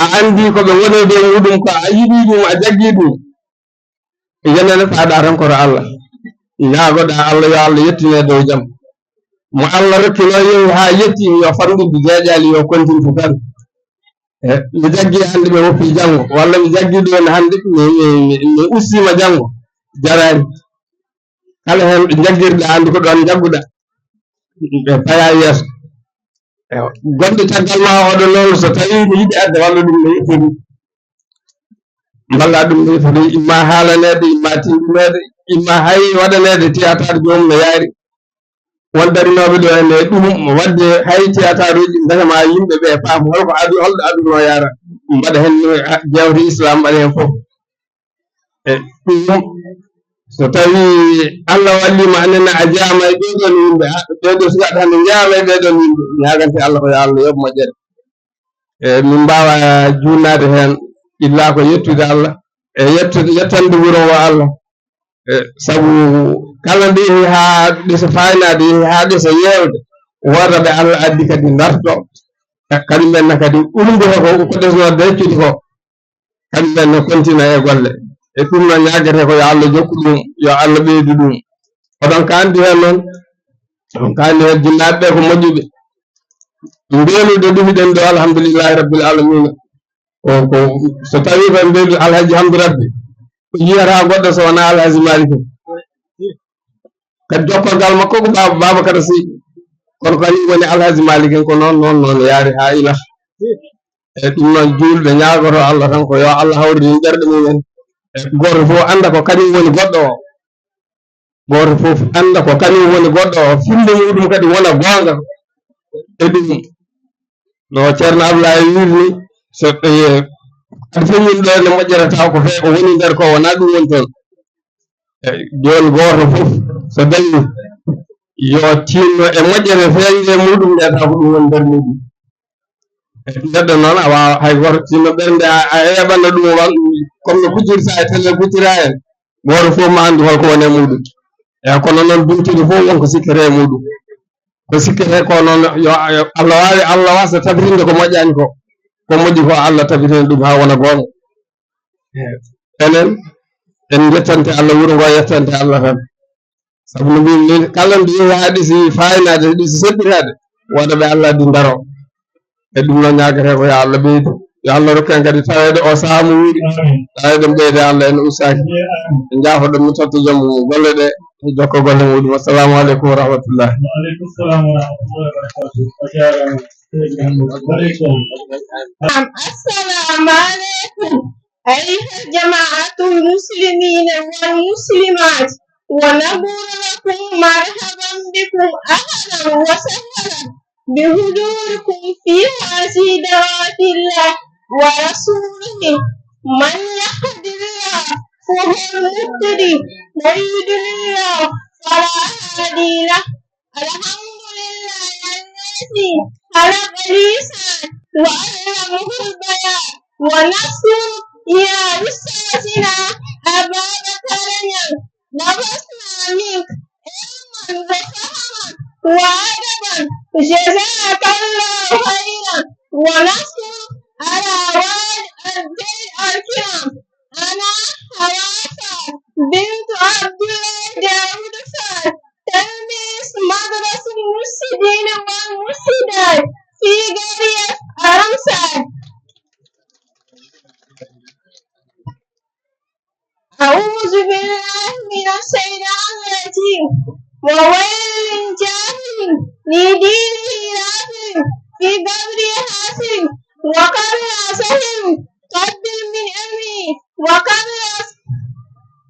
a anndi ko ɓe ngoni e dow muɗum, ko a yiɗi ɗum, a jaggi ɗum, yenene faaɗa tan koto Allah. Ñaagoɗa Allah, yo Allah yettine dow jam. Mo Allah rokkino yehi haa yetti, yo famɗinde deeƴaali, yo kontintu tan. E mi jaggi hannde, ɓe woppi janngo, walla mi jaggi ɗo hannde, mi, mi, mi, mi ustiima janngo, jaraani. Kala heen ɗo njaggirɗa, anndi ko ɗoon njagguɗa. Ɓe paya yeeso. Ewa. Gonɗo caggal ma oɗo noon, so tawii ne yiɗi adde walla ɗum ne yettiri. Mballa ɗum ne yettiri, imma haalaneede, imma tinndinoode, imma hay waɗaneede théâtre joomum no yaari. Won darinooɓe ɗo ene ɗum waɗde hay théâtre uji, mbiyata ma yimɓe ɓe paam holko adu-, holɗo aduna o yaara. Mbaɗa heen jewte Islam, mbaɗa heen fof. E ɗum, so tawii Allah walliima, a nena a jaama e ɓee ɗoon yimɓe, a, ɓee ɗoo suka tan ne njaama e ɓee ɗoon yimɓe, ñaagante Allah ko yo Allah yoɓ moƴƴere. E min mbaawa juutnaade heen, illa ko yettude Allah, e yettude, yettande wuro ngo Allah. E sabu kala nde yehi haa ɗesa faaynaade, yehi haa ɗesa yeewde, wooda ɓe Allah addi kadi ndarto, e kañum en ne kadi umde ko, ko desnoo deccude ko. Kamɓe no kontina e golle. E ɗum no ñaagete ko yo Allah jokku ɗum, yo Allah ɓeydu ɗum. Oɗon kaandi heen noon, oɗon kaandi heen jinnaaɓe ɓe ko moƴƴuɓe. Mbelude ɗumiɗen ɗo, alhamdulillahi rabbil alamina. Ko, ko, so tawi ko mbeɗu Alhaji Hamdu Rabbi, ko yiyata goɗɗo so wona Alhaji Malik. Kadi jokkorgal makko ko Baba, Babakar Sy. Kono kañum woni Alhaji Malik en, ko noon, noon, noon yaari ha ila. E ɗum noon, juulɓe ñaagoto Allah tan ko yo Allah hawrinin ɓerɗe mumen. E gooto fof annda ko kañum woni goɗɗo o. Gooto fof annda ko kañum woni goɗɗo o, firnde muɗum kadi wona goonga. E ɗum, no Ceerno Ablaye wiiri ni, so, e, aɗa feññin ɗo ne moƴƴata taw ko fe-, ko woni nder ko wona ɗum woni toon. E, jooni gooto fof so dañi, yo tinno e moƴƴere feeñde muɗum nde taw ko ɗum woni nder muɗum. E, neɗɗo noon a waawa hay gooto tinno ɓernde a, a eɓana ɗum wal, comme no kuccirta e telle kuccira en. Gooto fof ma anndu holko woni e muɗum. Eyi, kono noon bintini fof won ko sikkete e muɗum. Ko sikkete ko noon, yo, yo Allah waawi, Allah waasa tabitinde ko moƴƴaani ko. Ko moƴƴi ko Allah tabitini ɗum haa wona goonga. Eyi. Enen, en njettante Allah, wuro ngo yettante Allah tan. Sabu no mbimi ni, kala nde yehi haa ɗisi faynaade, ɗisi seɓɓitaade, waɗa ɓe Allah di ndaro. E ɗum noon ñaagata ko yo Allah ɓeydu. Yo Allah rokku en kadi taweede o sahaa mo wuuri. Amin. Taweede ɓeyde Allah en ustaaki. Amin. En njaafo ɗum mi totta joom golle ɗe, jokka golle muɗum. Assalamu aleykum wa rahmatullah. Wa aleykum salam wa rahmatullahi wa barakatuh. A jaaraama. Wa aleykum. Naam, assalamu aleykum. أيها جماعة المسلمين والمسلمات، ونقول لكم مرحبا بكم، أهلا وسهلا بحضوركم في هذه دعوة الله ورسوله. من يهد الله فهو المهتدي، ومن يضلل الله فلا هادي له. الحمد لله الذي خلق الإنسان وعلمه البيان. ونشكر يا أستاذنا أبا بكر، نفسنا منك علما وفهما وأدبا. جزاك الله خيرا. ونشكر على والدي الكرام، أنا حوافة بنت عبد الله داود فار، تلميذ مدرسة المرشدين والمرشدات في قرية أرمسان. أعوذ بالله من الشيطان الرجيم. وويل للجاهل لدينه راغب في قبره حافظ وقبر أصحاب قبل من أمي وقبر أص-،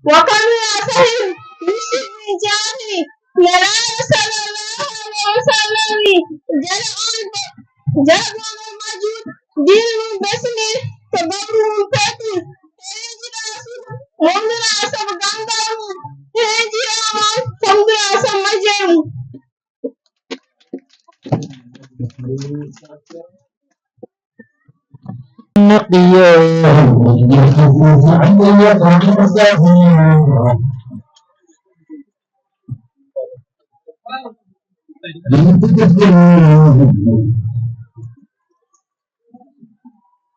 وقبر أصحاب يوسف بن جاهل. Nelaaɗo sallallahu alayhi wa sallam wi, jala on bo, jala on majjum, diinu mum besni, to gabru mum peetul, heejiɗaa suka, momndiraa sabu ganndal mum, heejiɗaa mum, momndiraa sabu majjere mum.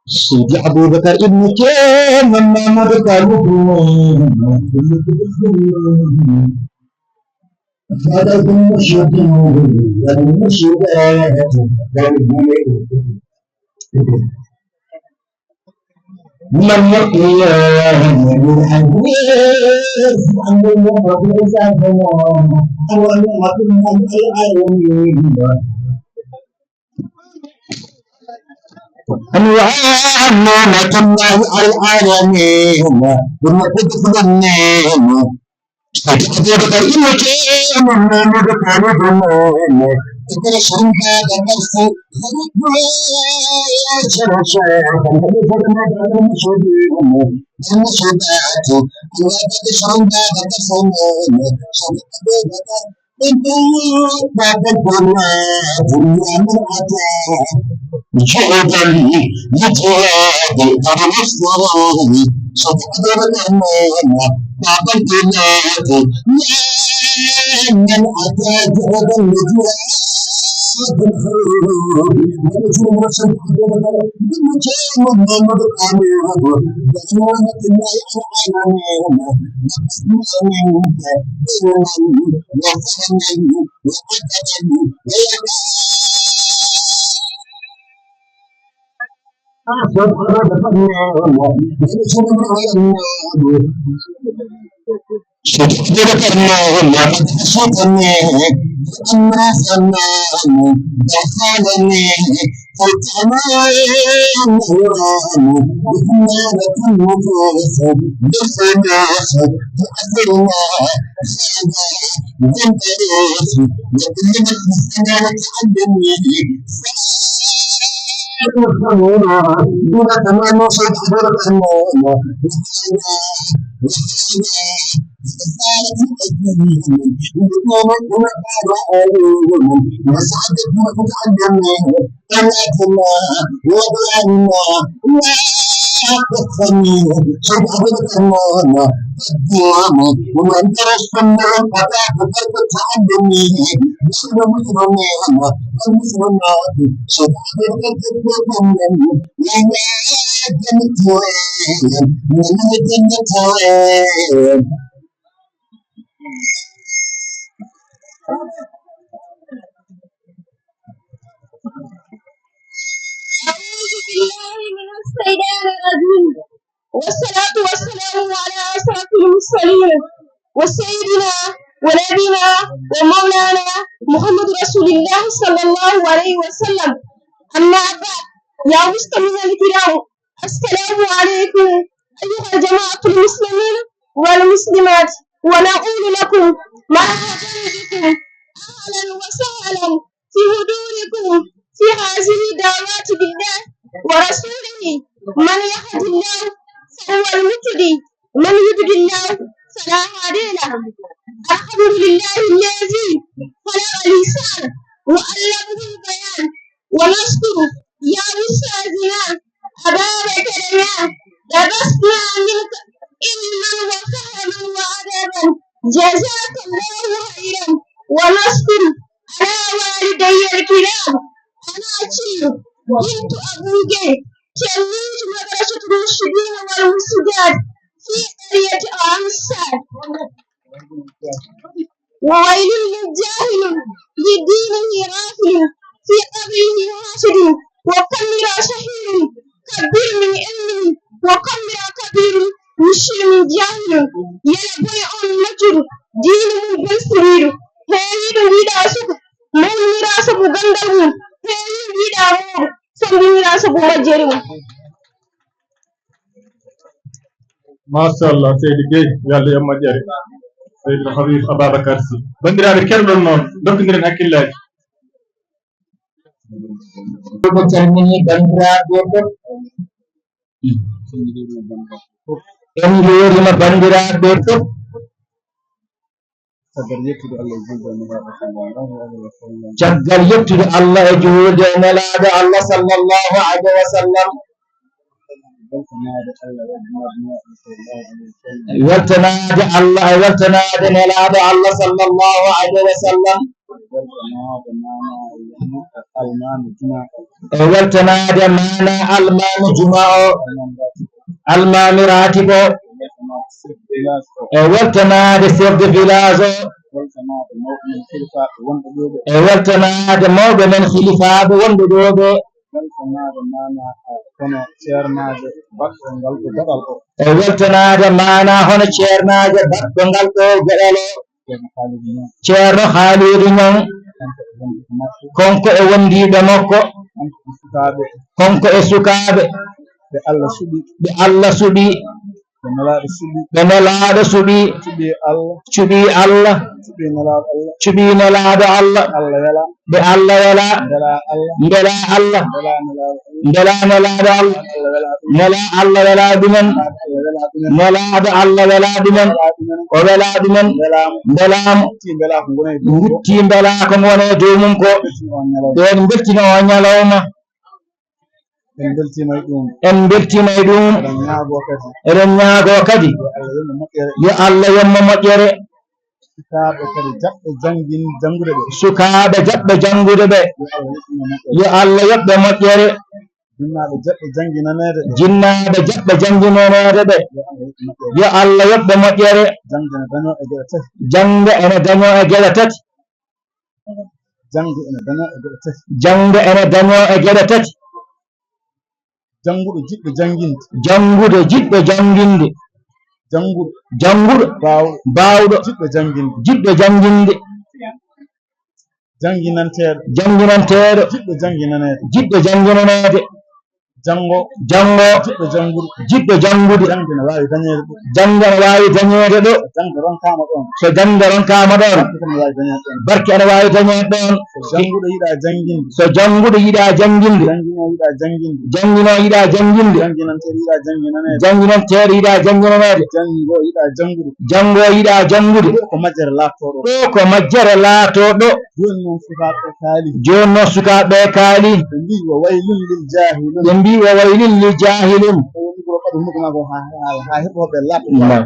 Seydi Abubakar Ibnu Ceerno Mamadou Kalou. أعوذ بالله من الشيطان الرجيم. والصلاة والسلام على أشرف المرسلين وسيدنا ونبينا ومولانا محمد رسول الله صلى الله عليه وسلم. أما بعد، يا مستمعين الكرام، السلام عليكم أيها الجماعة المسلمين والمسلمات، ونقول لكم مرحبا بكم، أهلا وسهلا في حضوركم في هذه الدعوات بالله ورسوله. من يهد الله فهو المهتدي، من يضلل الله فلا هادي له. الحمد لله الذي خلق الإنسان وعلمه البيان. ونشكر يا أستاذنا أبا بكرنا، لبسنا منك علما وفهما وأدبا. جزاك الله خيرا. ونشكر على والدي الكرام، أنا أتيم بنت أبوجي، تلميذ مدرسة المرشدين والمرشدات في قرية أنصار. وويل للجاهل بدينه غافل، في قبره حاسد، وكم رأى شهير كبير من علمه، وكم رأى كبير مشير من جاهل. Yala boy on majjuru diinu mum belsiriiɗo, heewiiɗo ndiiɗa suka, mawnira sabu ganndal mum, heewi ndiiɗa mawɗo, sammbinira sabu majjere mum. Machallah, seydi Gueye, yo Allah yoɓ moƴƴere. Seydi Habib Ababacar Sy. Banndiraaɓe, keɗoɗon noon, ndokkondiren hakkillaaji. Ko calmini banndiraaɓe fof. En njuurima banndiraaɓe fof. Caggal yettude Allah e juulde e Nelaaɗo Allah sallallahu alayhi wa sallam, weltanaade Allah e weltanaade Nelaaɗo Allah sallallahu alayhi wa sallam, e weltanaade maana almaami juma o, almaami raatib o, e weltanaade chef de village o, e weltanaade mawɓe men hilifaaɓe wonɓe ɗoo ɓe, e weltanaade maana hono ceernaajo baɗɗo ngal ɗoo geɗal o, Ceerno Haaliidu Ñaŋ, kanko e wondiiɓe makko, kanko e sukaaɓe ɓe Allah suɓi, ɓe Nelaaɗo suɓi, cuɓii Allah, cuɓii Nelaaɗo Allah, ɓe Allah welaa, mbelaa Allah, mbelaa Nelaaɗo Allah, nelaa Allah welaa ɗumen, nelaaɗo Allah welaa ɗumen, o welaa ɗumen, mbelaama, ruttii mbelaa ko ngoni e dow mum ko, ɓeen mbeltina o ñalawma. En mbeltiima e ɗuum, eɗen ñaagoo kadi yo Allah yoɓ mo moƴƴere. Sukaaɓe kadi jaɓɓe janngin janngude ɓe. Sukaaɓe jaɓɓe janngude ɓe, yo Allah yoɓ ɓe moƴƴere. Jinnaaɓe jaɓɓe jannginaneede ɓe. Jinnaaɓe jaɓɓe jannginaneede ɓe, yo Allah yoɓ ɓe moƴƴere. Jannde ene dañoo e geɗe tati. Jannde ene dañoo e geɗe tati. Jannde ene dañoo e geɗe tati. Jannde ene dañoo e geɗe tati. Jannguɗo jiɗɗo jannginde. Jannguɗo jiɗɗo jannginde. Jannguɗo. Jannguɗo. Baawɗo. Baawɗo. Jiɗɗo jannginde. Jiɗɗo jannginde. Jannginanteeɗo. Jannginanteeɗo. Jiɗɗo jannginaneede. Jiɗɗo jannginaneede. Janngo. Janngo. Jiɗɗo janngude. Jiɗɗo janngude. Janngo ene waawi dañeede ɗo. Janngo ene waawi dañeede ɗo. So janngo ronkaama ɗoon. So janngo ronkaama ɗoon. Barke ene waawi dañeede ɗoon. Barke ene waawi dañeede ɗoon. So jannguɗo yiɗaa jannginde. So jannguɗo yiɗaa jannginde. Jannginoowo yiɗaa jannginde. Jannginoowo yiɗaa jannginde. Jannginanteeɗo yiɗaa jannginaneede. Jannginanteeɗo yiɗaa jannginaneede. Janngo yiɗaa janngude. Janngo yiɗaa janngude. Ɗo ko majjere laatotoo ɗo. Ɗo ko majjere laatotoo ɗo. Jooni noon sukaaɓe ɓe kaali. Jooni noon sukaaɓe ɓe kaali. Ɓe mbii, "Wa waylun lil jaahilin." Ɓe mbii, "Wa waylun lil jaahilin." O woni ko ɓado mukna ko haa, haa, haa heɓo ɓe laatotoo. Naam.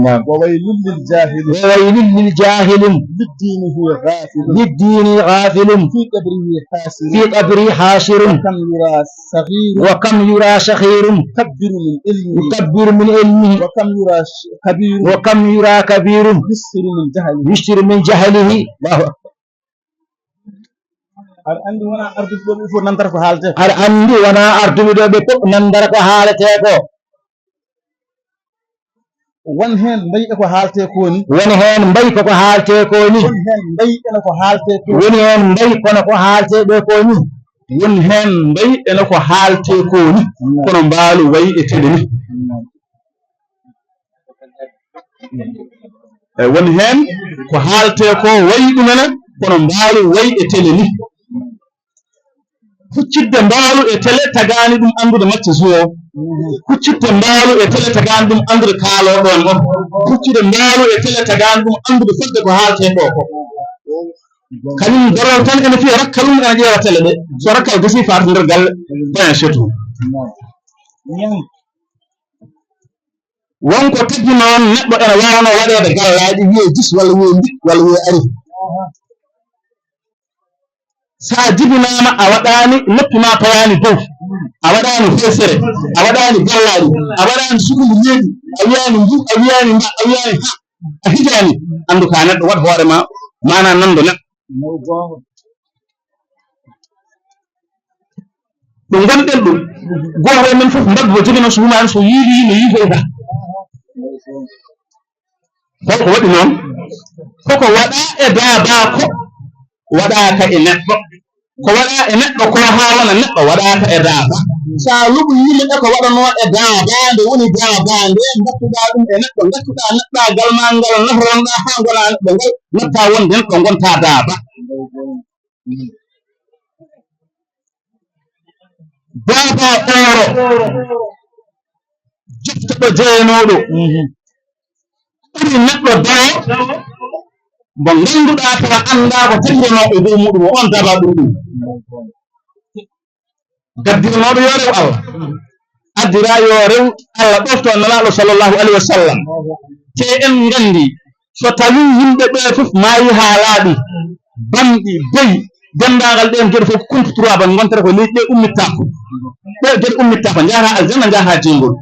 Naam. "Wa waylun lil jaahilin." "Wa waylun lil jaahilin." "Liddiinihi ghaafilun." "Liddiinihi ghaafilun." "Fii qabrihi haasirun." "Fii qabrihi haasirun." "Wa kam yuraa saghiirun." "Wa kam yuraa saghiirun." "Yukabbiru min ilmihi." "Yukabbiru min ilmihi." "Wa kam yuraa sh-, kabiirun." "Wa kam yuraa kabiirun." "Yush'iru min jahlihi." "Yush'iru min jahlihi." Allahu akbar. Aɗa anndi wonaa arduɓe ɗo ɓe fof nantata ko haaletee ko. Aɗa anndi wonaa arduɓe ɗo ɓe fof nantata ko haaletee ko. Won heen mbayi e ko haaletee ko ni. Won heen mbayi ko ko haaletee ko ni. Won heen mbayi ene ko haaletee ko ni. Woni heen mbayi kono ko haaletee ɗo ko ni. Won heen mbayi ene ko haaletee ko ni. Kono mbaalu wayi e tele ni. Eyi, woni heen ko haaletee ko wayi ɗum ene, kono mbaalu wayi e tele ni. Huccitde mbaalu e tele tagaani ɗum anndude macca zuwo. Huccitde mbaalu e tele tagaani ɗum anndude kaalooɗo on on. Huccitde mbaalu e tele tagaani ɗum anndude fodde ko haaletee ko ko. Kañum darol tan ene fiya rakka ɗum ene ƴeewa tele ɗe. So rakka o gasi faata nder galle. Point, c'est tout. Won ko tagi noon neɗɗo ene waawnoo waɗeede gallaaɗi, wiyee jis walla wiyee mbik walla wiyee ari. So a jibinaama, a waɗaani noppi ma payaani dow, a waɗaani hoysere, a waɗaani gallaaɗi, a waɗaani sukundu leydi, a wiyaani mbu, a wiyaani mba, a wiyaani ha, a hijaani, anndu ka neɗɗo, waɗ hoore ma, maanaa nanndo neɗɗo. Ɗo ngonɗen ɗo, gooto e men fof mbaggu ko jogino so huma en so yiili yimɓe yiitoyta. Holko waɗi noon? Koko waɗa e daabaa ko waɗaaka e neɗɗo. Ko waɗa e neɗɗo ko haa wona neɗɗo waɗaaka e daabaa. So a luɓu yimɓe ɓe ko waɗanoo e daabaa, nde woni daabaa nde, mbattuɗaa ɗum e neɗɗo, ngaccuɗaa neɗɗaagal maa ngal, nafronɗaa haa ngonaa neɗɗo ngal, nattaa wonde neɗɗo ngontaa daabaa. Baaba ooro, joftoɗo jeyanooɗo, ɓuri neɗɗo dawo, mo ngannduɗaa tawa anndaa ko tagiranooɗo e dow muɗum, o on daba ɗum ɗum. Gaddiranooɗo yo rew Allah, addira yo rew Allah ɗofto Nelaaɗo sallallahu alayhi wa sallam. Te en nganndi, so tawii yimɓe ɓee fof maayi haa laaɓi, bamɗi, beyi, denndaangal ɗeen geɗe fof ko compte trois ba ngontata ko leydi ɗe ummittaako. Ɗe geɗe ummittaako, njaha aljanna, njaha jeyngol.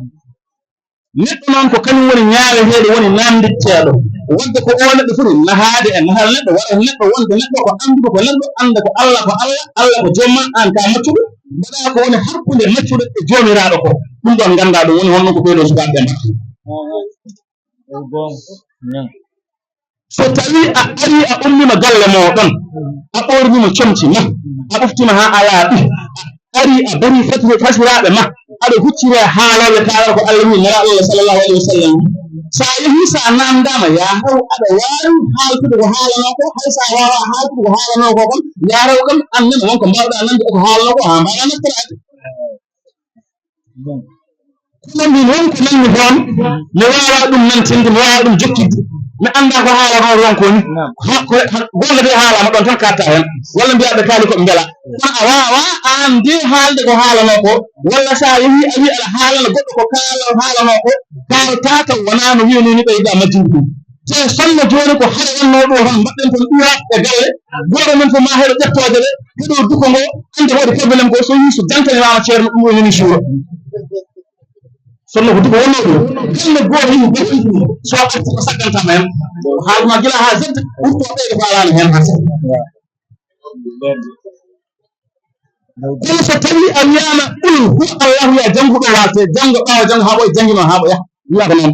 Neɗɗo noon ko kañum woni ñaaweteeɗo, woni naamnditteeɗo. Wadde ko oo neɗɗo foti nahaade e nahal neɗɗo, waɗa neɗɗo wonde neɗɗo, ko annduɗo ko neɗɗo, annda ko Allah ko Allah, Allah ko joom maa, aan ka maccuɗo, mbaɗa ko woni hakkunde maccuɗo e joomiraaɗo ko. Ɗum ɗoon nganndaa ɗum woni honno ko ɓee ɗoo sukaaɓe ɓe mbaɗata. So tawii a arii a ummiima galle mooɗon, a ɓoorniima comci ma, a ɓoftiima haa a laaɓi, a arii a darii fati-, fasiraaɓe ma, aɗa hucciri e haalooɓe kaalata ko Allah wiyi, Nelaaɗo Allah sallallahu alayhi wa sallam. So a yehii, so a naamndaama, yaa haw aɗa waawi haaltude ko haalanoo ko, hay so a waawaa haaltude ko haalanoo ko kon, yaa haw kam, aan nene won ko mbaaw-ɗaa nande e ko haalanoo ko, haa mbaaw-ɗaa naftoraade. Kono min won ko nanmi toon, mi waawaa ɗum nantinde, mi waawaa ɗum jokkitde. Mi anndaa ko haalanoo toon ko ni. Naam. Ha, ko, ha, goonga de haalaama ɗoon tan kaaɗtaa heen. Walla mbiyaa ɓe kaali ko ɓe mbelaa. Kono a waawaa aan de haalde ko haalanoo ko, walla so a yehii a wii aɗa haalana goɗɗo ko kaala-, haalanoo ko, kaaltaa taw wonaa no wiyanoo ni ɓeydaa majjinde ɗum. Te sonno jooni ko hare wonnoo ɗoo tan, mbaɗɗen toon ɗuwaa e galle, gooto men fof maa heɗo ƴettoode ɗe, heɗo duko ngo, annde waɗi problème ko, so yii so jantanimaama ceerno, ɗum ɗoo nani suura. Sonno ko duko wonnoo ɗoo, galle gooto yii bati ɗum, so a arti ko saggantaama heen. Haalma gila haa Z, wurtoo ɓeyde ko alaano heen haa Z. Kono so tawi a wiyama qul huwa Allahu, ya janngu ɗo walte, janngo ɓaawo janngo haa ɓooya, janngino haa ɓooya. Wiya ko noon.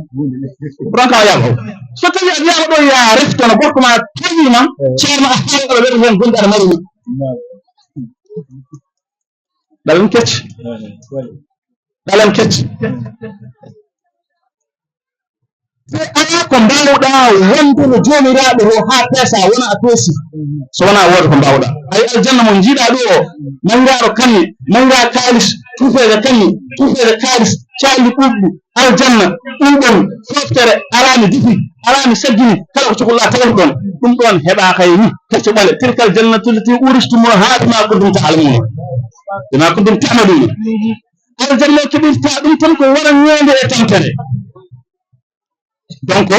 Ronka o yaɓa. So tawi a wiyama ɗo ya reftono, gorko ma tawima, ceerno a haala ɗo weɗo heen gonɗi aɗa mari ni. Ɗalen kecce. Ɗalen kecce. Te alaa ko mbaawɗa wondude joomiraaɗo o haa peesa, wona a peesi. So wonaa wooda ko mbaawɗa. Ay aljanna mo njiiɗa ɗo o, mawniraaɗo kanni, mawnira kaalis, tuufeede kanni, tuufeede kaalis, caali ɓuuɓɗi, aljanna, ɗum ɗon, fooftere, alaa mi difi, alaa mi saggini, kala ko cohluɗa tawata ɗon. Ɗum ɗon heɓa kay ni, kecce ɓale, tilkal jannatu llati uuristumuha bima kuntum ta'lamuna. Bima kuntum ta'maluna. Aljanna o keɓirta ɗum tan ko wara ñande e tampere. Donc,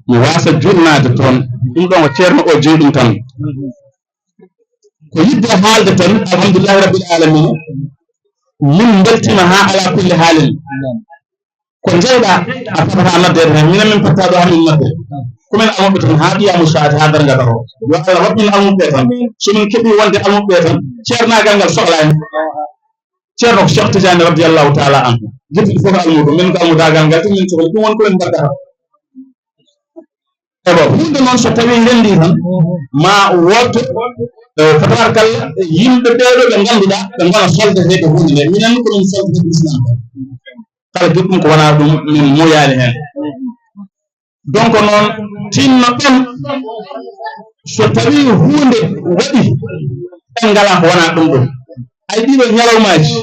mi waasa juutnaade toon. Ɗum ɗon ko ceerno o jeyi ɗum tan. Ko yiɗde haalde tan, alhamdulillahi rabbil alamina. Min mbeltima haa ala kulli haalin. Ko njeyɗa, a fotata noddeede heen. Minen min potta ɗo haa min nodde. Ko min almuɓɓe tan haa ɓiya mo saati haa darnga ɗo. Yo Allah waɗ min almuɓɓe tan. So min keɓi wonde almuɓɓe tan, ceernaagal ngal sohlaani. Ceerno ko Cheikh Tidiane radiyallahu taala anhu. Gite ɗi fof ko almuudo, min ko almudaagal ngal tan min cohli. Ɗum woni ko min mbaɗata. Ewa, huunde noon so tawi renndi tan, ma wooto, eh, tabarakalla, yimɓe ɓeeɗo ɓe ngannduɗaa, ɓe ngona soldateeɓe huunde nde. Minen ko min soldateeɓe Islam ko. Kala joɗɗum ko wonaa ɗum, min moyaani heen. Donc noon, tinno ɗon, so tawi huunde waɗi, en ngalaa ko wonaa ɗum ɗum. Ay ɗiɗo ñalawmaaji,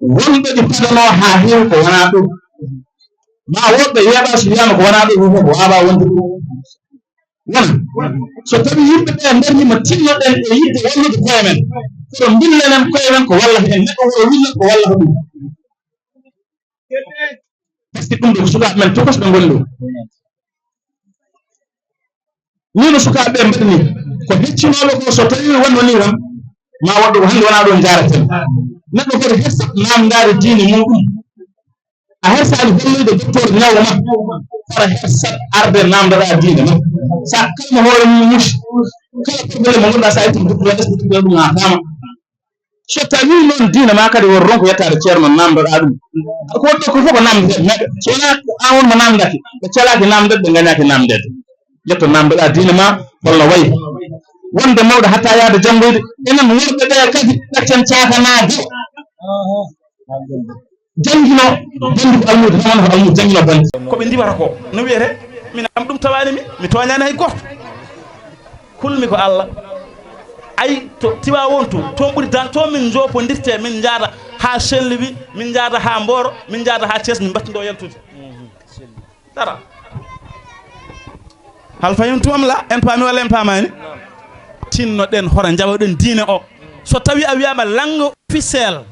wonɓe ɗi padanoo haa heewi ko wonaa ɗum. Ma woɗɓe yeeɓa so wiyaama ko wonaa ɗum, ɗum ko waawaa wonde ɗum. Wona, so tawi yimɓe ɓe ndarniima, tinnoɗen e yiɗde wallude koye men. Kono mbillenen koye men ko wallata en. Neɗɗo wuro winna ko wallata ɗum. Par ce que ɗum ɗo ko sukaaɓe men tokosɓe ngoni ɗo. Ni no sukaaɓe ɓe mbaɗi ni, ko heccinooɓe ko so tawi wonno ni tan, ma waɗɗo ko hannde wonaa ɗo njaaraten. Neɗɗo kadi hersat naamndaade diine muɗum. A hersaani holloyde docteur ñaw ma, fara hersat arde naamndaɗaa diine ma. Sa kalma hoore mum musi, kala problème mo ngonnduɗaa sa itti docteur, est-ce que docteur ɗum haa faama? So tawi noon diine ma kadi won ronko yettaade ceerno naamndoɗaa ɗum. Ko waɗɗo ko fof ko naamndete neɗɗo. So wonaa ko aan won mo naamndaki, ɓe calaaki naamndede, ɓe ngañaaki naamndede. Yetto naamndoɗaa diine ma holno wayi. Wonde mawɗo hatta yahde janngoyde. Enen worɓe ɓe kadi ɗaccen caakanaade. Janngino banndu almuudo, tan wona ko almuudo janngino banndu. Ko ɓe ndiwata ko, no wiyetee? Min am ɗum tawaani mi, mi tooñaani hay gooto. Kulmi ko Allah. Ay, to Tiwaawoon to, toon ɓuri dan, toon min njoopondirtee, min njaada haa Saint-Louis, min njaada haa Mboro, min njaada haa Thiès, min mbattindoo yaltude. Dara. Hal fahimtum am la? En paami walla en paamaani? Tinnoɗen, hora njaɓoɗen diine o. So tawi a wiyaama langue officielle,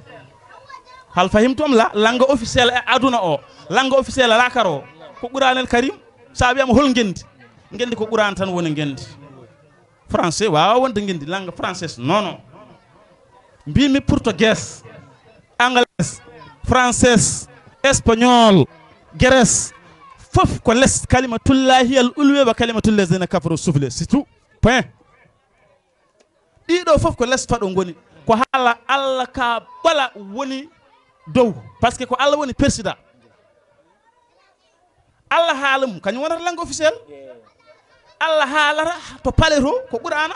hal fahimtum am la? Langue officielle e aduna o, langue officielle laakara o, ko Qur'an el Karim. So a wiyaama hol ngenndi? Ngenndi ko Qur'an tan woni ngenndi. Français waawa wonde ngenndi, langue française, non, non. Mbimi português, anglaise, française, espagnol, grèce, fof ko les kalimatullahi al ulwe wa kalimatul lazina kafaru sufle, c'est tout. Point. Ɗiɗo fof ko les faɗo ngoni. Ko haala Allah ka bala woni dow. Parce que ko Allah woni président. Allah haala mum, kañum wonata langue officielle. Allah haalata to palais to, ko Qur'ana.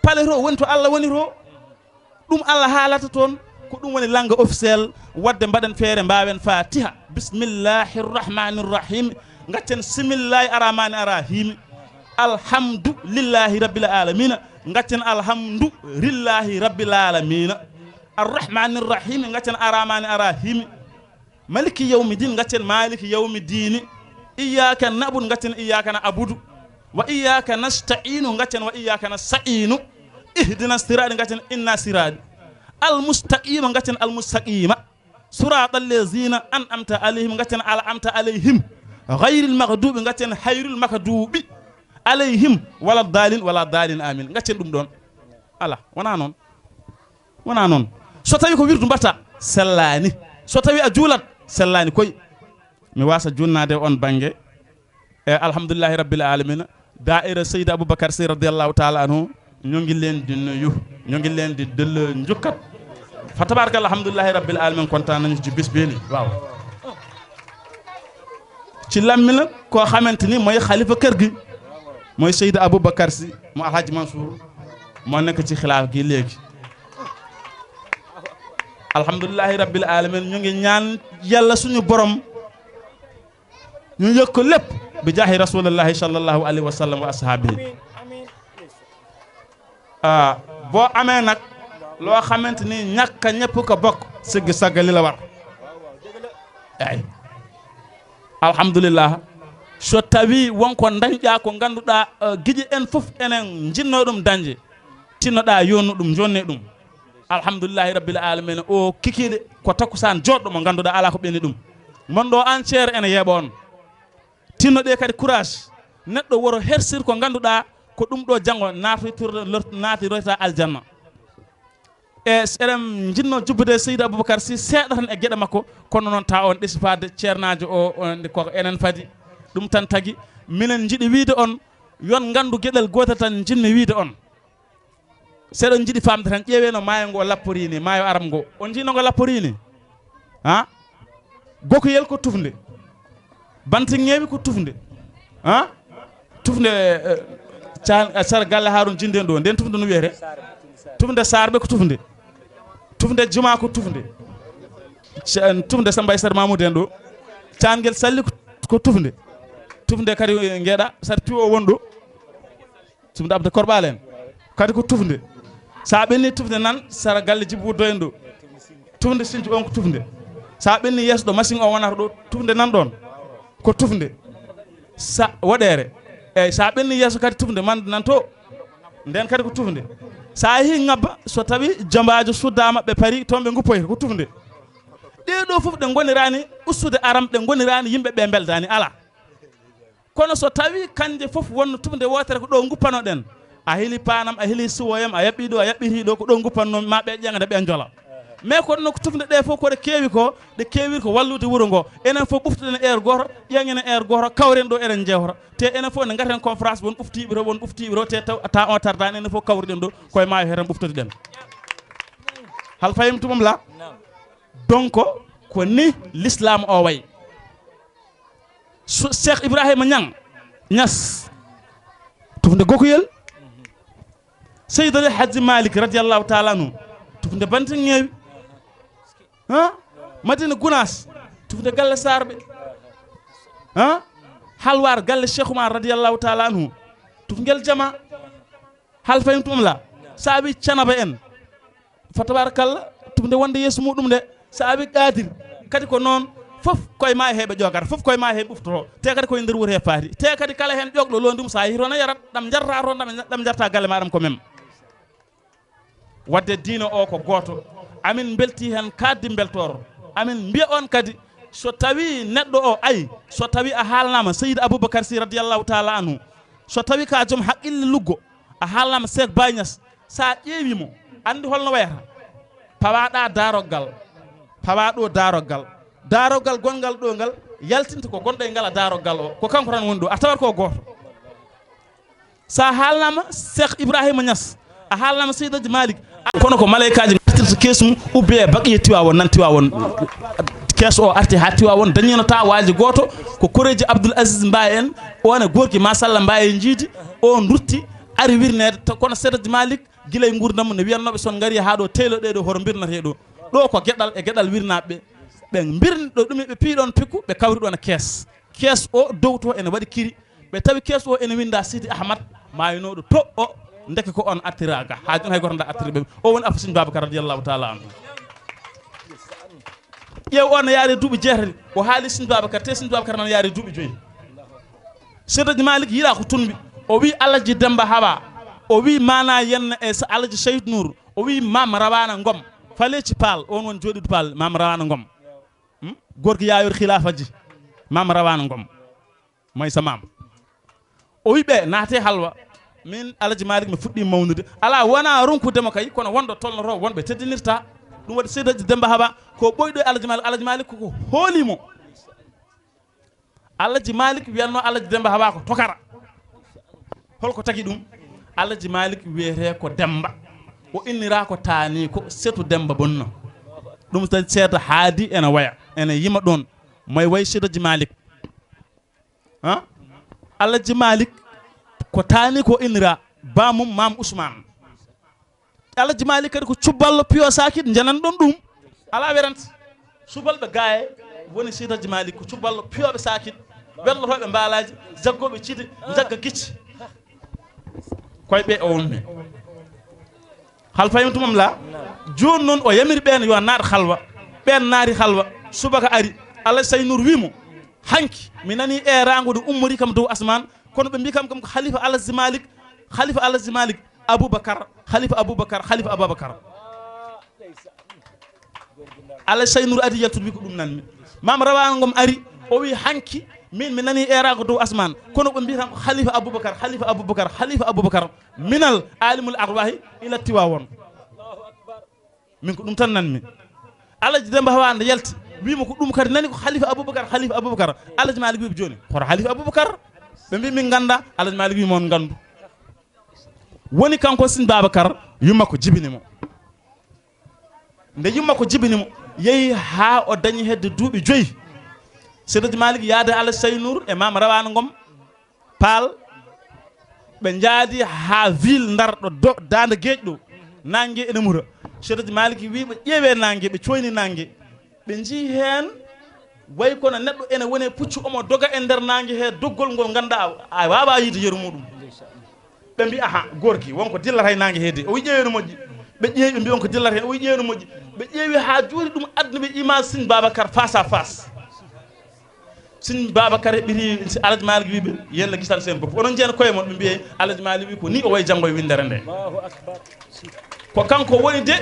Palais to woni to Allah woni to. Ɗum Allah haalata toon, ko ɗum woni langue officielle. Waɗde mbaɗen feere, mbaawen Fatiha. Bismillahi rrahmani rrahim. Ngaccen simillahi aramani arahimi. Alhamdu lillahi rabbil alamina. Ngaccen alhamdu lillahi rabbil alamina. Arrahmani rrahim. Ngaccen aramani arahimi. Maliki yawmi din, ngaccen maliki yawmi dini. Iyyaka na'budu, ngaccen iyyaka na'budu. Wa iyyaka nasta'inu, ngaccen wa iyyaka nasta'inu. Ihdina sirati, ngaccen inna sirati. Al mustaqima, ngaccen al mustaqima. Sirata allazina an'amta alayhim, ngaccen an'amta alayhim. Ghayril maghdubi, ngaccen hayrul maghdubi alayhim wala dalin, wala dalin, amin. Ngaccen ɗum ɗon. Ala, wona noon. Wona noon. So tawi ko wirdu mbatta, sellaani. So tawi a juulat, sellaani koy. Mi waasa junnaade on bannge. E alhamdulillahi rabbil alamina. Daa'ira Seydi Aboubacar Sy radiyallahu taala anhu, ñongi leen di nuyu. Ñu ngi leen di delloo njukkat. Fa tabaarkalla, alhamdulillahi rabbil alamin, kontaan nañu ci bis bii nii. Waaw. Ci Lamine la koo xamante ni mooy xalifa kër gi, mooy Seydi Aboubacar Sy mu Alhaji Mansour, moo nekk ci xilaaf gi léegi. Alhamdulillahi rabbil alamin, ñu ngi ñaan Yàlla suñu borom ñu yëg ko lépp bi jaahi Rasulullahi sallallahu alayhi wa sallam wa ashaabihi. Ah, boo amee nag loo xamante ni ñàkk a ñëpp ko bokk, siggi sagga li la war. Ay. Alhamdulillah. So tawi wonko dañƴa ko ngannduɗaa, eh, giƴi en fof enen njinnoo ɗum dañde, tinnoɗaa yonnu ɗum, jonne ɗum. Alhamdulillahi rabbil alamin. O kikiiɗe ko takkusaan jooɗɗo mo ngannduɗaa alaa ko ɓenni ɗum. Mon ɗo entière ene yeeɓa on. Tinno ɗe kadi courage. Neɗɗo woro hersir ko ngannduɗaa ko ɗum ɗo janngo naatoytirta, naatiroyta aljanna. E s-, eɗen njinnoo jubbude Seydi Aboubacar Sy seeɗa tan e geɗe makko, kono noon tawa on ɗesifaade ceernaajo o, on ko enen fadi. Ɗum tan tagi minen njiɗi wiide on, yon nganndu geɗel gootel tan njiɗmi wiide on. Seɗon njiɗi faamde tan, ƴeewee no maayo ngo lapporii ni, maayo Aram ngo. On njii no ngo lapporii ni? Ha? Gokuyel ko tufnde. Bantiŋŋeewi ko tufnde. Ha? Tufnde, eh, caan-, eh, sara galle Haaruna Jinnde ɗo. Nden tufnde no wiyetee? Tufnde Saarɓe ko tufnde. Tufnde Jumaa ko tufnde. Ca-, tufnde Samba e Sar Mamudu en ɗo. Caangel Salli ko, ko tufnde. Tufnde kadi, eh, Ngeeɗa, sara tiwo won ɗo. Tufnde Abdou Korɓaal en. Kadi ko tufnde. Sa ɓenni tufnde nan, sara galle Jibi Wuddo en ɗo. Tufnde Sinji on ko tufnde. Sa ɓenni yeeso ɗo, machine o wonata ɗo, tufnde nan ɗon. Ko tufnde. Sa woɗeere. Eyyi, sa ɓenni yeeso kadi tufnde man nan to. Nden kadi ko tufnde. Sa yehi ngabba, so tawi jambaajo suddama ɓe pari, toon ɓe nguppoyta, ko tufnde. Ɗee ɗo fof ɗe ngonirani ustude aram, ɗe ngonirani yimɓe ɓe beldani, ala. Kono so tawi kanje fof wonno tufnde wootere ko ɗo nguppanoɗen, a heli paanam, a heli siwoyam, a yaɓɓi ɗo, a yaɓɓiti ɗo, ko ɗo nguppannoo ma ɓe ƴeeŋa nde ɓe njola. Mais kono noon ko tufnde ɗe fof ko ɗe keewi ko, ɗe keewiri ko wallude wuro ngo. Enen fof ɓuftoɗen heure gooto, ƴeeŋen heure gooto, kawren ɗo eɗen jeewta. Te enen fof ne ngaten conférence, won ɓuftiiɓe to, won ɓuftiiɓe to, te taw, ta on tardani, enen fof kawruɗen ɗo, koye maayo he tan ɓuftotoɗen. Hal fahimtumum la? Donc, ko ni l'islam o wayi. So-, Cheikh Ibrahima Niang Niass, tufnde Gokuyel. Seydi El Hadji Malick radiyallahu taala anhu, tufnde Bantiŋŋeewi. Ha? Madina Gunaas, tufnde galle Saarɓe. Ha? Halwaar galle Cheikh Oumar radiyallahu taala anhu, tufngel jama. Hal fahimtum la? Sa wi Canaba en, fa tabarakallah, tufnde wonde yeeso muɗum nde. Sa wi Qadir, kadi ko noon, fof koye ma heɓe ƴogata, fof koye ma heɓe ɓuftoto. Te kadi koye nder wuro he faati. Te kadi kala heen ƴogɗo londi mum, sa yehi toon a yarat, ɗam jarata toon, ɗam, ɗam jarata galle ma ɗam ko même. Wadde diina o ko gooto. Amin mbelti heen kaaddi mbeltoor. Amin mbiya on kadi, so tawi neɗɗo o, ay, so tawi a haalnama Seydi Aboubacar Sy radiyallahu taala anhu, so tawi ka joom haqqille luggo, a haalnama Seek Baay Ñas, sa ƴeewi mo, andi holno wayata? Pawaɗa daroggal, pawa ɗo daroggal, daroggal gongal ɗo ngal yaltinta ko gonɗo e ngal a daroggal o, ko kanko tan woni ɗo, a tawat ko gooto. Sa haalnama Cheikh Ibrahima Niass, a haalnama Seydi Hadji Malick, kono ko malaykaaji ngartirta kees mum, ubbe e baqiya Tiwaawoon, nan Tiwaawoon. Kees o arti haa Tiwaawoon, dañino ta waaji gooto, ko koreeji Abdoul Aziz Mbaye en, on e gorki Masalla Mbaye e Jiidi, o rutti, ari wirneede, to-, kono Seydi Hadji Malick, gila e nguurndam mum, ne wiyatnooɓe, so on ngarii haa ɗo, teylo ɗee ɗo, hoto mbirnatee ɗo. Ɗo ko geɗal e geɗal wirnaaɓe ɓe. Ɓe mbirni ɗo ɗum, ɓe piyi ɗon pikku, ɓe kawri ɗon e kees. Kees o dow to ene waɗi kiri. Ɓe tawi kees o ene winnda Sidi Ahmad, maaynooɗo to o, ndeke ko on artira ga. Haa jooni hay gooto anndaa artiri ɓe. O woni afo Sëñ Babacar radiyallahu taala anhu. Ƴeew o no yaari duuɓi jeetati, o haali Sëñ Babacar, te Sëñ Babacar nana yaari duuɓi joyi. Seydi Malik yiɗa ko tunwi. O wi Alaji Demba Hawa. O wi Mana Yenna e Sa-, Alaji Seydou Nour. O wi Mam Rawana Ngom. Fale ci Paal, on won jooɗiiɗo Paal, Mam Rawana Ngom. Hmm? Gorko yaayor khilaafaji, Mam Rawana Ngom. May sa maam. O wi ɓe, naate halwa. Min Alaji Malik mi fuɗɗi mawnude. Ala wona ronkude mo kay, kono wonɗo tolnoto, wonɓe teddinirta. Ɗum waɗi Seydi Demba Hawa, ko ɓoyɗo e Alaji Malik. Alaji Malik koko hooli mo. Alaji Malik wiyatno Alaji Demba Hawa ko tokara. Holko tagi ɗum? Alaji Malik wiyete ko Demba. O innira ko taani ko Setu Demba Bonno. Ɗum ta-, seeɗa haadi ene waya, ene yima ɗoon. Moy way Seedaji Malik. Ha? Alaji Malik ko taani ko innira, bamum Maam Usmaan. Alaji Malik kadi ko cubballo piyo sakit, njanan ɗon ɗum. Alaa werante. Subalɓe gaaye woni Seedaji Malik ko cubballo piyooɓe sakit, wellotooɓe mbaalaaji, jaggooɓe cide, jagga gicce. Koye ɓe o wonmi. Hal fayimtumam la? Jooni noon o yamiri ɓeen yo naaɗ halwa. Ɓeen naari halwa. Subaka ari. Alaji Say Nuur wii mo, "Hanki mi nanii eeraango nde ummori kam dow asmaan, kono ɓe mbii kam kam ko Halifa Alaji Malik, Halifa Alaji Malik, Abubakar, Halifa Abubakar, Halifa Abubakar." Alaji Say Nuur adi yaltude wi ko ɗum nanmi. Maam Rawaana Ngom ari, o wi, "Hanki min mi nanii eeraango dow asmaan, kono ɓe mbii tan ko Halifa Abubakar, Halifa Abubakar, Halifa Abubakar, minal alimul arwahi ila Tiwaawoon. Min ko ɗum tan nanmi." Alaji Demba Hawa nde yalti, wi mo ko ɗum kadi nani ko Halifa Abubakar, Halifa Abubakar. Alaji Malik wi ɓe, "Jooni hoto Halifa Abubakar?" Ɓe mbii, "Min ngannda." Alaji Malik wi, "Mon nganndu." Woni kanko Sëñ Babacar, yumma ko jibini mo. Nde yumma ko jibini mo, yehi haa o dañi hedde duuɓi joyi. Seedaji Malik yaade Alaji Say Nuur e Maam Rawaana Ngom Paal, ɓe njaadi haa ville Ndar ɗo do-, daande geej ɗo, naange ene mura. Seedaji Malik wi ɓe ƴeewe naange, ɓe coyni naange. Ɓe njii heen way kono neɗɗo ene woni e puccu, omo doga e nder naange he doggol ngol ngannduɗaa a waawaa yiide yeru muɗum. Ɓe mbi, "Aha, gorki, won ko dillata e naange he de." O wi, "Ƴeewe no moƴƴi." Ɓe ƴeewi, ɓe mbi, "Won ko dillata heen." O wi, "Ƴeewe no moƴƴi." Ɓe ƴeewi haa juuri ɗum aduna ɓe ima Sëñ Babacar face à face. Sëñ Babacar heɓɓiti si Alaji Malik wi ɓe, "Yalla gisan seen bopp. Onon njeena koye mon." Ɓe mbiye Alaji Malik wi, "Ko ni o wayi janngo e winndere nde." Ko kanko woni de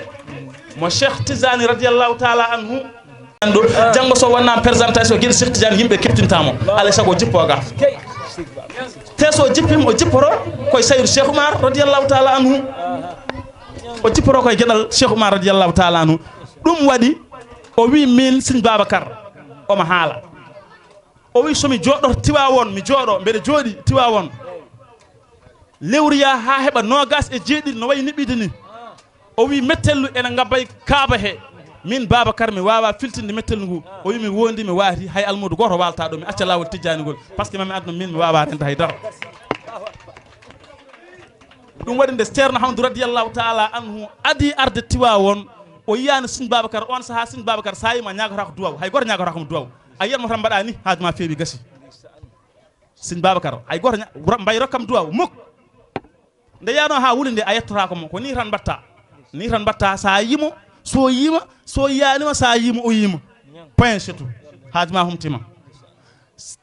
mo Cheikh Tijani radiyallahu taala anhu. Ɗo, janngo so wonnaa présentation geɗe Cheikh Tidiane, yimɓe keptinta mo. Alay sago o jippo ga. Te so jippima, o jipporo koye Sayyidu Cheikh Oumar radiyallahu taala anhu. O jipporo koye geɗal Cheikh Oumar radiyallahu taala anhu. Ɗum waɗi o wi, "Min Sëñ Babacar." Omo haala. O wi, "So mi jooɗoto Tiwaawoon, mi jooɗo, mbeɗa jooɗi Tiwaawoon. Lewru yaa haa heɓa noogaas e jeeɗiɗi no wayi niɓɓiɗi ni." O wi, "Mettellu ene ngabbay Kaaba he. Min Babacar mi waawaa filtinde mettellu ngu." O wi, "Mi wondi, mi waati, hay almuudo gooto waalta ɗo, mi acca laawol tijjaani ngol. Parce que mami aduna min mi waawaa rende hay dara." Ɗum waɗi nde Ceerno Hamdu radiyallahu taala anhu adi arde Tiwaawoon, o yiyaani Sëñ Babacar, oon sahaa Sëñ Babacar so a yima ñaagotaako duwaaw, hay gooto ñaagotaako mo duwaaw. A yiyat mo tan mbaɗa ni, haaju ma feewi gasi. Sëñ Babacar, hay gooto ña-, ra-, mbay rokkam duwaaw, muk. Nde yaano haa wuli nde a yettotaako mo, ko ni tan mbatta. Ni tan mbatta, so a yimo, so yima, so yiyaanima, so a yimo, o yima. Point, c'est tout. Haaju ma humtima.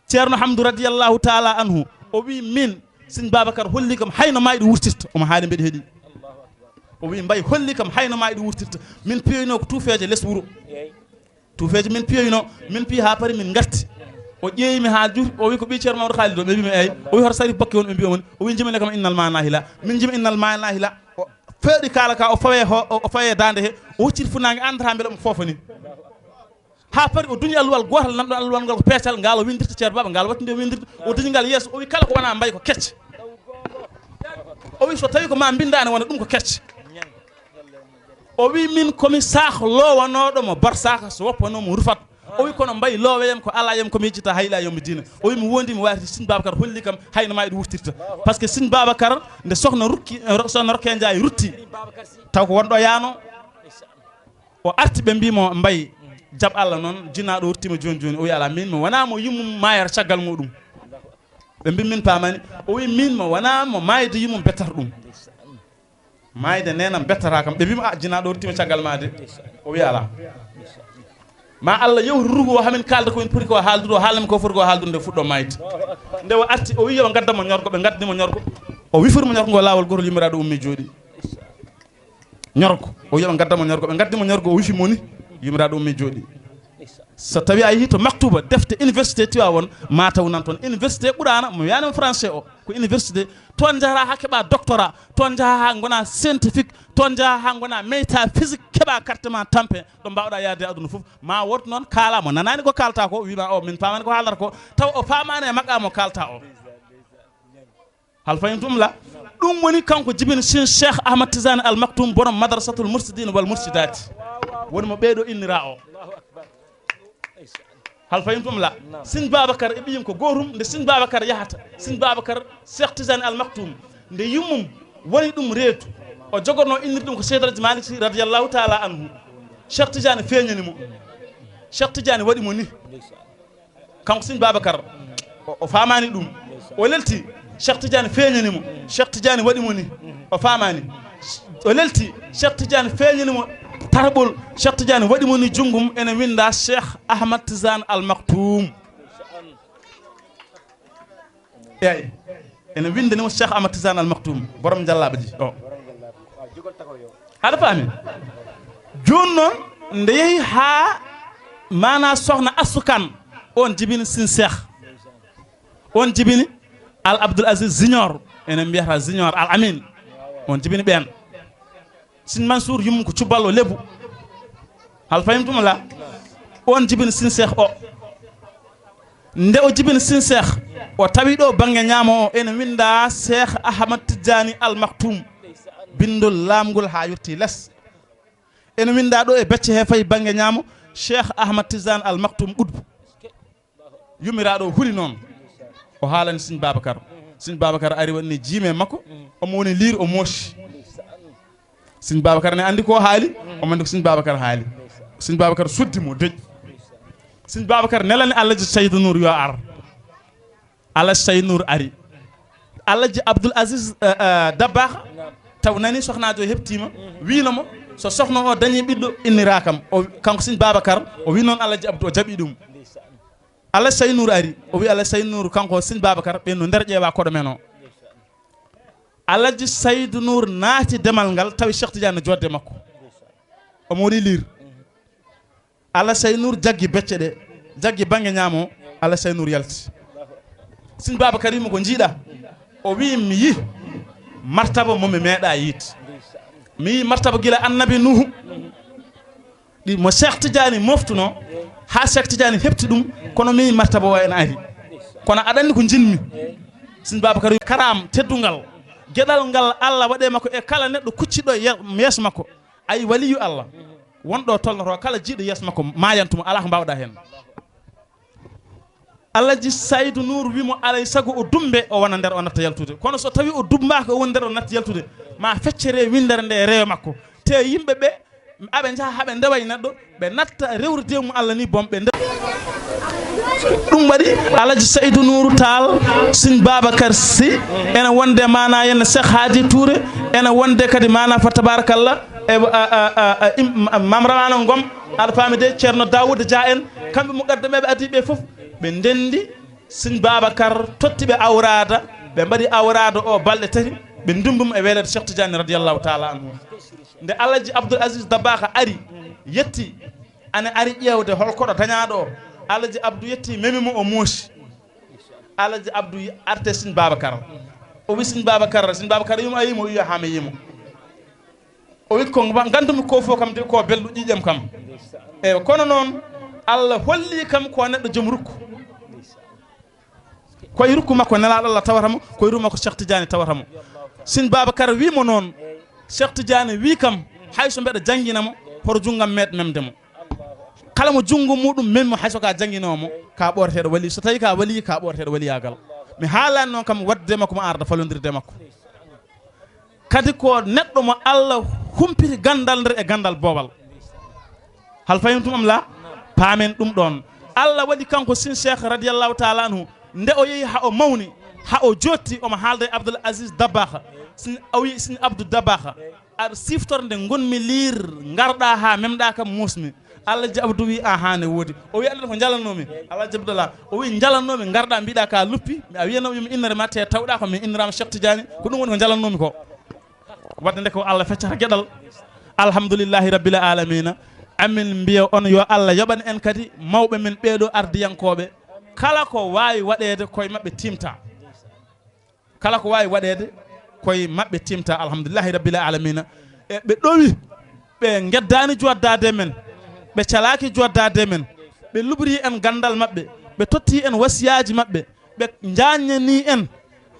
Ceerno Hamdu radiyallahu taala anhu, o wi, "Min, Sëñ Babacar holli kam hayno mayɗo wurtirta." Omo haali mbeɗa heɗi. O wi, "Mbay holli kam hayno mayɗo wurtirta. Min piyoyno ko tuufeeje les wuro." Tuufeeje min piyoyno, min piyi haa pari min ngarti. O ƴeewi mi haa juuti, o wi, "Ko ɓii Ceerno Mamadou Khalid o?" Ɓe mbi mi, "Eey." O wi, "Hoto sari bokke on?" Ɓe mbi on. O wi, "Jimine kam innal maanaa hila." Min jimi innal maanaa hila. O feeɗi kaala ka, o fawe ho-, o fawe daande he, o hocciti funaange, anndata mbele omo foofa ni. Haa pari o duñi alluwal gootal, nan ɗon alluwal ngal ko peecal, ngal o windirta Ceerno Baaba, ngal wattindi o windirta, o duñi ngal yeeso, o wi, "Kala ko wona mbay ko kecce." O wi, "So tawi ko ma mbindaani wona ɗum ko kecce." O wi, "Min komi saah loowanooɗo mo barsaaka, so woppanoo mo rufat." O wi, "Kono mbay loowe yam ko alaa yam ko mi yejjita hay ilaa yawmi diina." O wi, "Mi wondi mi waati Sëñ Babacar holli kam hayno ma iɗo wurtirta." Parce que Sëñ Babacar nde sohna rukki, eh, ro-, sohna Rokhaya Ndiaye rutti, taw ko wonɗo yaano. O arti, ɓe mbi mo, "Mbay, jaɓ Allah noon, jinaaɗo wurtima jooni jooni." O wi, "Alaa, min mi wonaa mo yummum maayata caggal muɗum." Ɓe mbi, "Min paamani." O wi, "Min mi wonaa mo maayde yummum bettata ɗum. Maayde neenam bettata kam." Ɓe mbi mo, "A, jinaaɗo wurtima caggal ma de." O wi, "Alaa." Ma Allah yewru rugo o hamin kaalda ko min poti ko haaldude, o haalnami ko foti ko haaldude nde fuɗɗo maayde. Nde o arti, o wi, "Yo ɓe ngadda mo ñorgo." Ɓe ngaddi mo ñorgo. O wifori mo ñorgo ngo laawol gootol, yummiraaɗo ummi jooɗi. Ñorgo. O wi, "Yo ɓe ngadda mo ñorgo." Ɓe ngaddi mo ñorgo, o wifi mo ni. Yummiraaɗo ummi jooɗi. So tawi a yehii to maktuba, defte université Tiwaawoon, ma taw nan toon. Université Quraana, mo wiyaani mo français o, ko université. Toon njahata haa keɓa doctorat, toon njaha haa ngona scientifique, toon njaha haa ngona métaphysique, keɓa carte ma tampe, ɗo mbawɗa yaade e aduna fof. Ma wood noon kaala mo nanaani ko kaalta ko, wima o, "Min paamani ko haalata ko." Taw o faamaani e maqaama o kaalta o. Hal fahimtum la? Ɗum woni kanko jibini sin Cheikh Ahmad Tijani Al Maktoum, borom Madrasatul Mursidin wal Mursidati. Woni mo ɓeeɗo innira o. Hal fahimtum la? Sin Babacar e ɓiyum ko gootum, nde sin Babacar yahata, sin Babacar, Cheikh Tijani Al Maktoum, nde yummum woni ɗum reedu, o jogorno innir ɗum ko Seydi Alhaji Malik Sy radiyallahu taala anhu. Cheikh Tijani feeñani mo. Cheikh Tijani waɗi mo ni. Kanko Sëñ Babacar, o, o faamaani ɗum. O lelti, Cheikh Tidiane feeñani mo. Cheikh Tidiane waɗi mo ni, o faamaani. O lelti, Cheikh Tidiane feeñani mo tataɓol. Cheikh Tidiane waɗi mo ni, junngum ene winnda Cheikh Ahmad Tijane Al Maktoum. Eey, ene winndani mo Cheikh Ahmad Tijane Al Maktoum, borom jallaaɓe ji o. Aɗa faami? Jooni noon, nde yehi haa maanaa sohna Astou Kane, oon jibini Sëñ Cheikh, oon jibini Al Abdoul Aziz Junior, enen mbiyata Junior Al Amin, oon jibini ɓeen. Sëñ Mansour yummum ko cubballo lebu. Hal fahimtum la? Oon jibini Sëñ Cheikh o. Nde o jibini Sëñ Cheikh, o tawi ɗo bannge ñaamo o ene winnda Cheikh Ahmad Tidiane Al Maktoum, binndol laamngol haa yotti les. Ene winnda ɗo e becce he fayi bannge ñaamo, Cheikh Ahmad Tidiane Al Maktoum Qutbu. Yummiraaɗo o huli noon. O haalani Sëñ Babacar. Sëñ Babacar ari, waɗni jiime makko, omo woni liir, o moosi. Sëñ Babacar ne anndi ko haali, omo anndi ko Sëñ Babacar haali. Sëñ Babacar suddi mo deƴ. Sëñ Babacar nelani Alhaji Saydou Nour yo ar. Alhaji Saydou Nour ari. Alhaji Abdoul Aziz, eh, eh, Dabakh, taw nani sohnaajo o heɓtiima, wiino mo, so sohna o dañi ɓiɗɗo, innira kam. O, kanko Sëñ Babacar, o wi noon Alhaji Abdou, o jaɓi ɗum. Alhaji Saydou Nour ari, o wi Alhaji Saydou Nour, kanko Sëñ Babacar, ɓen no nder ƴeewa koɗo men o. Alhaji Saydou Nour naati demal ngal, tawi Cheikh Tidiane no jodde makko. Omo waɗi liir. Alhaji Saydou Nour jaggi becce ɗe, jaggi bannge ñaamo, Alhaji Saydou Nour yalti. Sëñ Babacar wi mo ko njiiɗa? O wi mi yi martaba mo mi meeɗa yiit. Mi yi martaba gila Annabi Nuhu. Ɗi mo Cheikh Tidiane moftuno, haa Cheikh Tidiane heɓti ɗum, kono mi martaba o ene ari. Kono aɗa anndi ko njinmi. Sëñ Babacar wi karaam, teddungal, geɗal ngal Allah waɗe makko e kala neɗɗo kucciɗo ye-, yeeso makko. Ay waliyu Allah, wonɗo tolnoto kala jiiɗo yeeso makko, maayantu mo, alaa ko mbaawɗa heen. Alhaji Saydou Nour wi mo, alay sago o dumbe, o wona nder, o natta yaltude. Kono so tawi o dumbaaka, o woni nder, o natta yaltude, ma feccere winndere nde e rewe makko. Te yimɓe ɓe, aɓe njaha haɓe ndeway neɗɗo, ɓe natta rewrude mum Allah ni, boom ɓe ndew. Ɗum waɗi Alhaji Saydou Nour Tall, Sëñ Babacar Sy, ene wonde mana yen Cheikh Hadi Touré, ene wonde kadi mana fa tabarakallah, e, a, a, a, a, im-, Mam Ramana Ngom, aɗa faami de, Ceerno Daouda Dia en, kamɓe muqaddameeɓe adii ɓe fof, ɓe ndenndi Sëñ Babacar, totti ɓe awraada, ɓe mbaɗi awraada o balɗe tati, ɓe ndumbum e weeleede Cheikh Tidiane radiyallahu taala anhu. Nde Alhaji Abdoul Aziz Dabakh ari, yetti, ane ari ƴeewde hol koɗo dañaaɗo o, Alhaji Abdou yetti, memi mo, o moosi. Alhaji Abdou arte Sëñ Babacar. O wi Sëñ Babacar, Sëñ Babacar yimo, a yimo, o wi haa mi yimo. O wi ko ngandumi ko fof kam de ko belɗo ƴiƴam kam. Eywa, kono noon Allah holli kam ko neɗɗo joom rukku. Koye rukku makko Nelaaɗo Allah tawata mo, koye rukku makko Cheikh Tidiane tawata mo. Sëñ Babacar wi mo noon, Cheikh Tidiane wi kam, hay so mbeɗa janngina mo, hoto junngam meeɗ memde mo. Kala mo junngo muɗum memi mo, hay so ka jannginoowo mo, ka ɓooreteeɗo wali. So tawi ka wali, ka ɓooreteeɗo waliyaagal. Mi haalani noon kam waɗde makko mo arda falondirde makko. Kadi ko neɗɗo mo Allah humpiti ganndal nder e ganndal boowal. Hal fahimtum am la? Paamen ɗum ɗoon. Allah waɗi kanko Sëñ Cheikh radiyallahu taala anhu, nde o yehi haa o mawni, haa o jootti, omo haalda e Abdoul Aziz Dabakh. Sëñ, o wi, Sëñ Abdou Dabakh, aɗa siftora nde ngonmi liir, ngarɗa haa memɗa kam, muusmi. Alhaji Abdou wi, ahan, ne woodi. O wi, aɗa ko njalannomi? Alhaji Abdallah, o wi, njalannomi, ngarɗa, mbiɗa ka luppi. A wiyanno yum innere ma, te tawɗa ko mi innirama Cheikh Tidiane. Ko ɗum woni ko njalannomi ko. Wadde nde ko Allah feccata geɗal. Alhamdulillahi rabbil alamina. Amin mbiya on yo Allah yoɓan en kadi mawɓe men ɓeeɗo ardiyankooɓe. Kala ko waawi waɗeede koye maɓɓe timta. Kala ko waawi waɗeede koye maɓɓe timta. Alhamdulillahi rabbil alamina. E ɓe ɗowi, ɓe ngeddaani joddaade men. Ɓe calaaki joddaade men. Ɓe lubri en ganndal maɓɓe. Ɓe totti en wasiyaaji maɓɓe. Ɓe njaññanii en.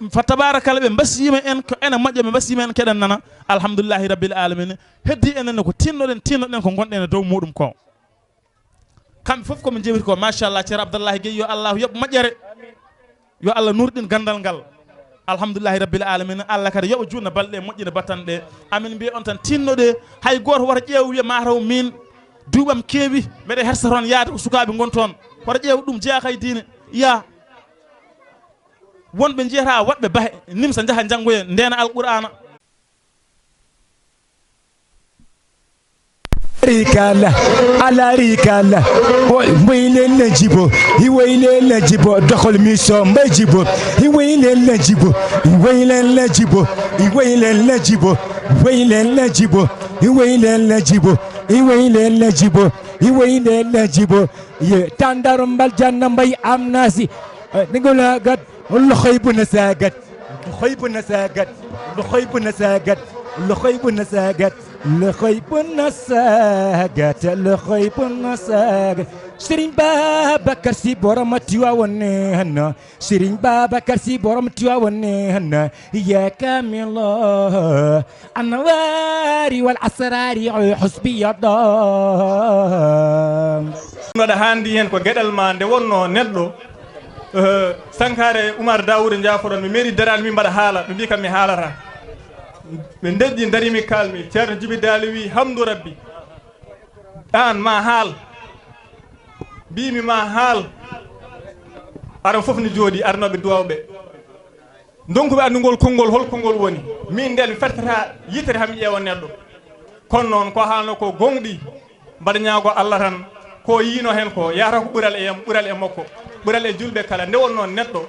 Fa tabaarakalla, ɓe mbasiima en ko ene moƴƴa, ɓe mbasiima en keɗen nana. Alhamdulillahi rabbil alamina. Heddi enen ne ko tinnoɗen, tinnoɗen ko ngonɗen e dow muɗum ko. Kamɓe fof ko min njewti ko, machallah, Ceerno Abdallahi Gueye, yo Allah yoɓ moƴƴere. Yo Allah nurɗin ganndal ngal. Alhamdulillahi rabbil alamina. Allah kadi yoɓa juutna balɗe, moƴƴina battanɗe. Amin mbiya on tan, tinnoɗe, hay gooto wota ƴeew wiya mataw min duuɓam keewi, mbeɗa hersa toon yaade ko sukaaɓe ngon toon. Wota ƴeew ɗum jeyaa kay diine. Ya. Wonɓe njiyata waɗɓe bahe, nimsa njaha njanngoya, ndeena Alqur'aana. Rikala, ala rikala. Wailen na jibo, i wailen na jibo, doxal mi so mbay jibo. I wailen na jibo, i wailen na jibo, i wailen na jibo, wailen na jibo, i wailen na jibo, i wailen na jibo, i wailen na jibo. Ye tandar mbal janna mbay amnasi. Ningula gat. Loxoy bu na saagat, loxoy bu na saagat, loxoy bu na saagat, loxoy bu na saagat, loxoy bu na saagat, loxoy bu na saagat. Serigne Babacar Sy borom Tiwaawan nee na, Serigne Babacar Sy borom Tiwaawan nee na, ya kamilo anwari wal asrari husbi yadda. Waɗa handi hen ko geɗal ma nde wonno neɗɗo. Eh, Sankare Oumar Daouda Ndiafoɗon, mi meri darani, min mbaɗa haala, ɓe mbi kam mi haalata. Ɓe ndeƴƴi, darimi, kalmi. Ceerno Jibi Daali wi, Hamdu Rabbi, an ma haal. Mbimi ma haal. Aran fof ne jooɗi, arnoɓe duwawɓe. Ndonkuɓe anndugol konngol, hol konngol woni? Min nden mi fertata yitere, hami ƴeewa neɗɗo. Kono noon, ko haalno ko gonɗi. Mbaɗa ñaago Allah tan, ko yiino heen ko, yahata ko ɓural e am, ɓural e makko, ɓural e julɓe kala. Nde wonno neɗɗo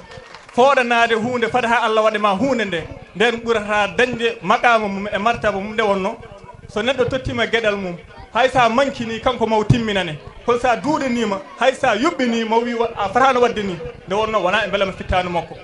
fooɗanaade huunde, fada haa Allah waɗa ma huunde nde, nden ɓurata dañde maqaama mum e martaba mum. Nde wonno, so neɗɗo tottiima geɗal mum, hay sa mankini, kanko ma o timminane. Kono sa duuɗaniima, hay sa yuɓɓini, ma o wi wa-, a fataano waɗde ni. Nde wonno, wona e mbelama fittaandu makko.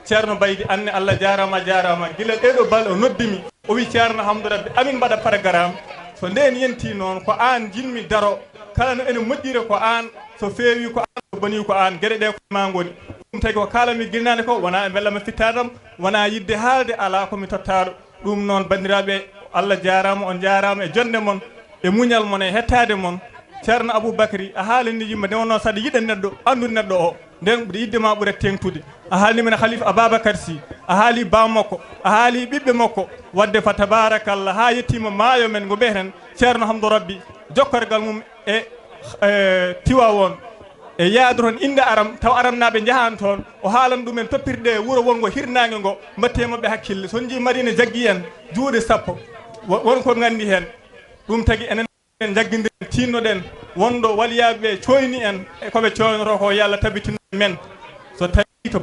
Ceerno Baydi, anne Allah jaaraama, a jaaraama. Gila ɗee ɗoo balɗe o noddi mi. O wi, "Ceerno Hamdu Rabbi, amin mbaɗa programme. So ndeen yenti noon, ko aan njiɗmi daro. Kala no ene moƴƴiri ko aan, so feewi ko aan, so bonii ko aan. Geɗe ɗe ko ma ngoni." Ɗum tagi ko kaalanmi gila naane ko, wona e mbella mi fittaandu am, wona yiɗde haalde, alaa ko mi tottaaɗo. Ɗum noon, banndiraaɓe, Allah jaaraama, on njaaraama e jonnde mon, e muñal mon, e hettaade mon. Ceerno Aboubacry, a haalani yimɓe, nde wonno saɗa yiɗa neɗɗo, anndu neɗɗo o. Nden ɓuri yidde ma ɓura teeŋtude. A haalni men Khalifa Ababacar Sy, a haali ba makko, a haali ɓiɓɓe makko. Wadde fa tabarakallah, haa yettima maayo men ngo mbiyeten Ceerno Hamdou Rabbi, jokkorgal mum e, e Tiwawon, e yaadu toon innde aram, taw aramnaaɓe njahaani toon. O haalan ɗumen toppirɗe e wuro wonngo hirnaange ngo, mbatte maɓɓe hakkille. So on njii Madina jaggi en juuɗe sappo, wo-, won ko nganndi heen. Ɗum tagi enen en njaggindiren, tinnoɗen wonɗo waliyaaɓe ɓe cooyni en e ko ɓe cooynoto ko, yo Allah tabitino men. So tawi to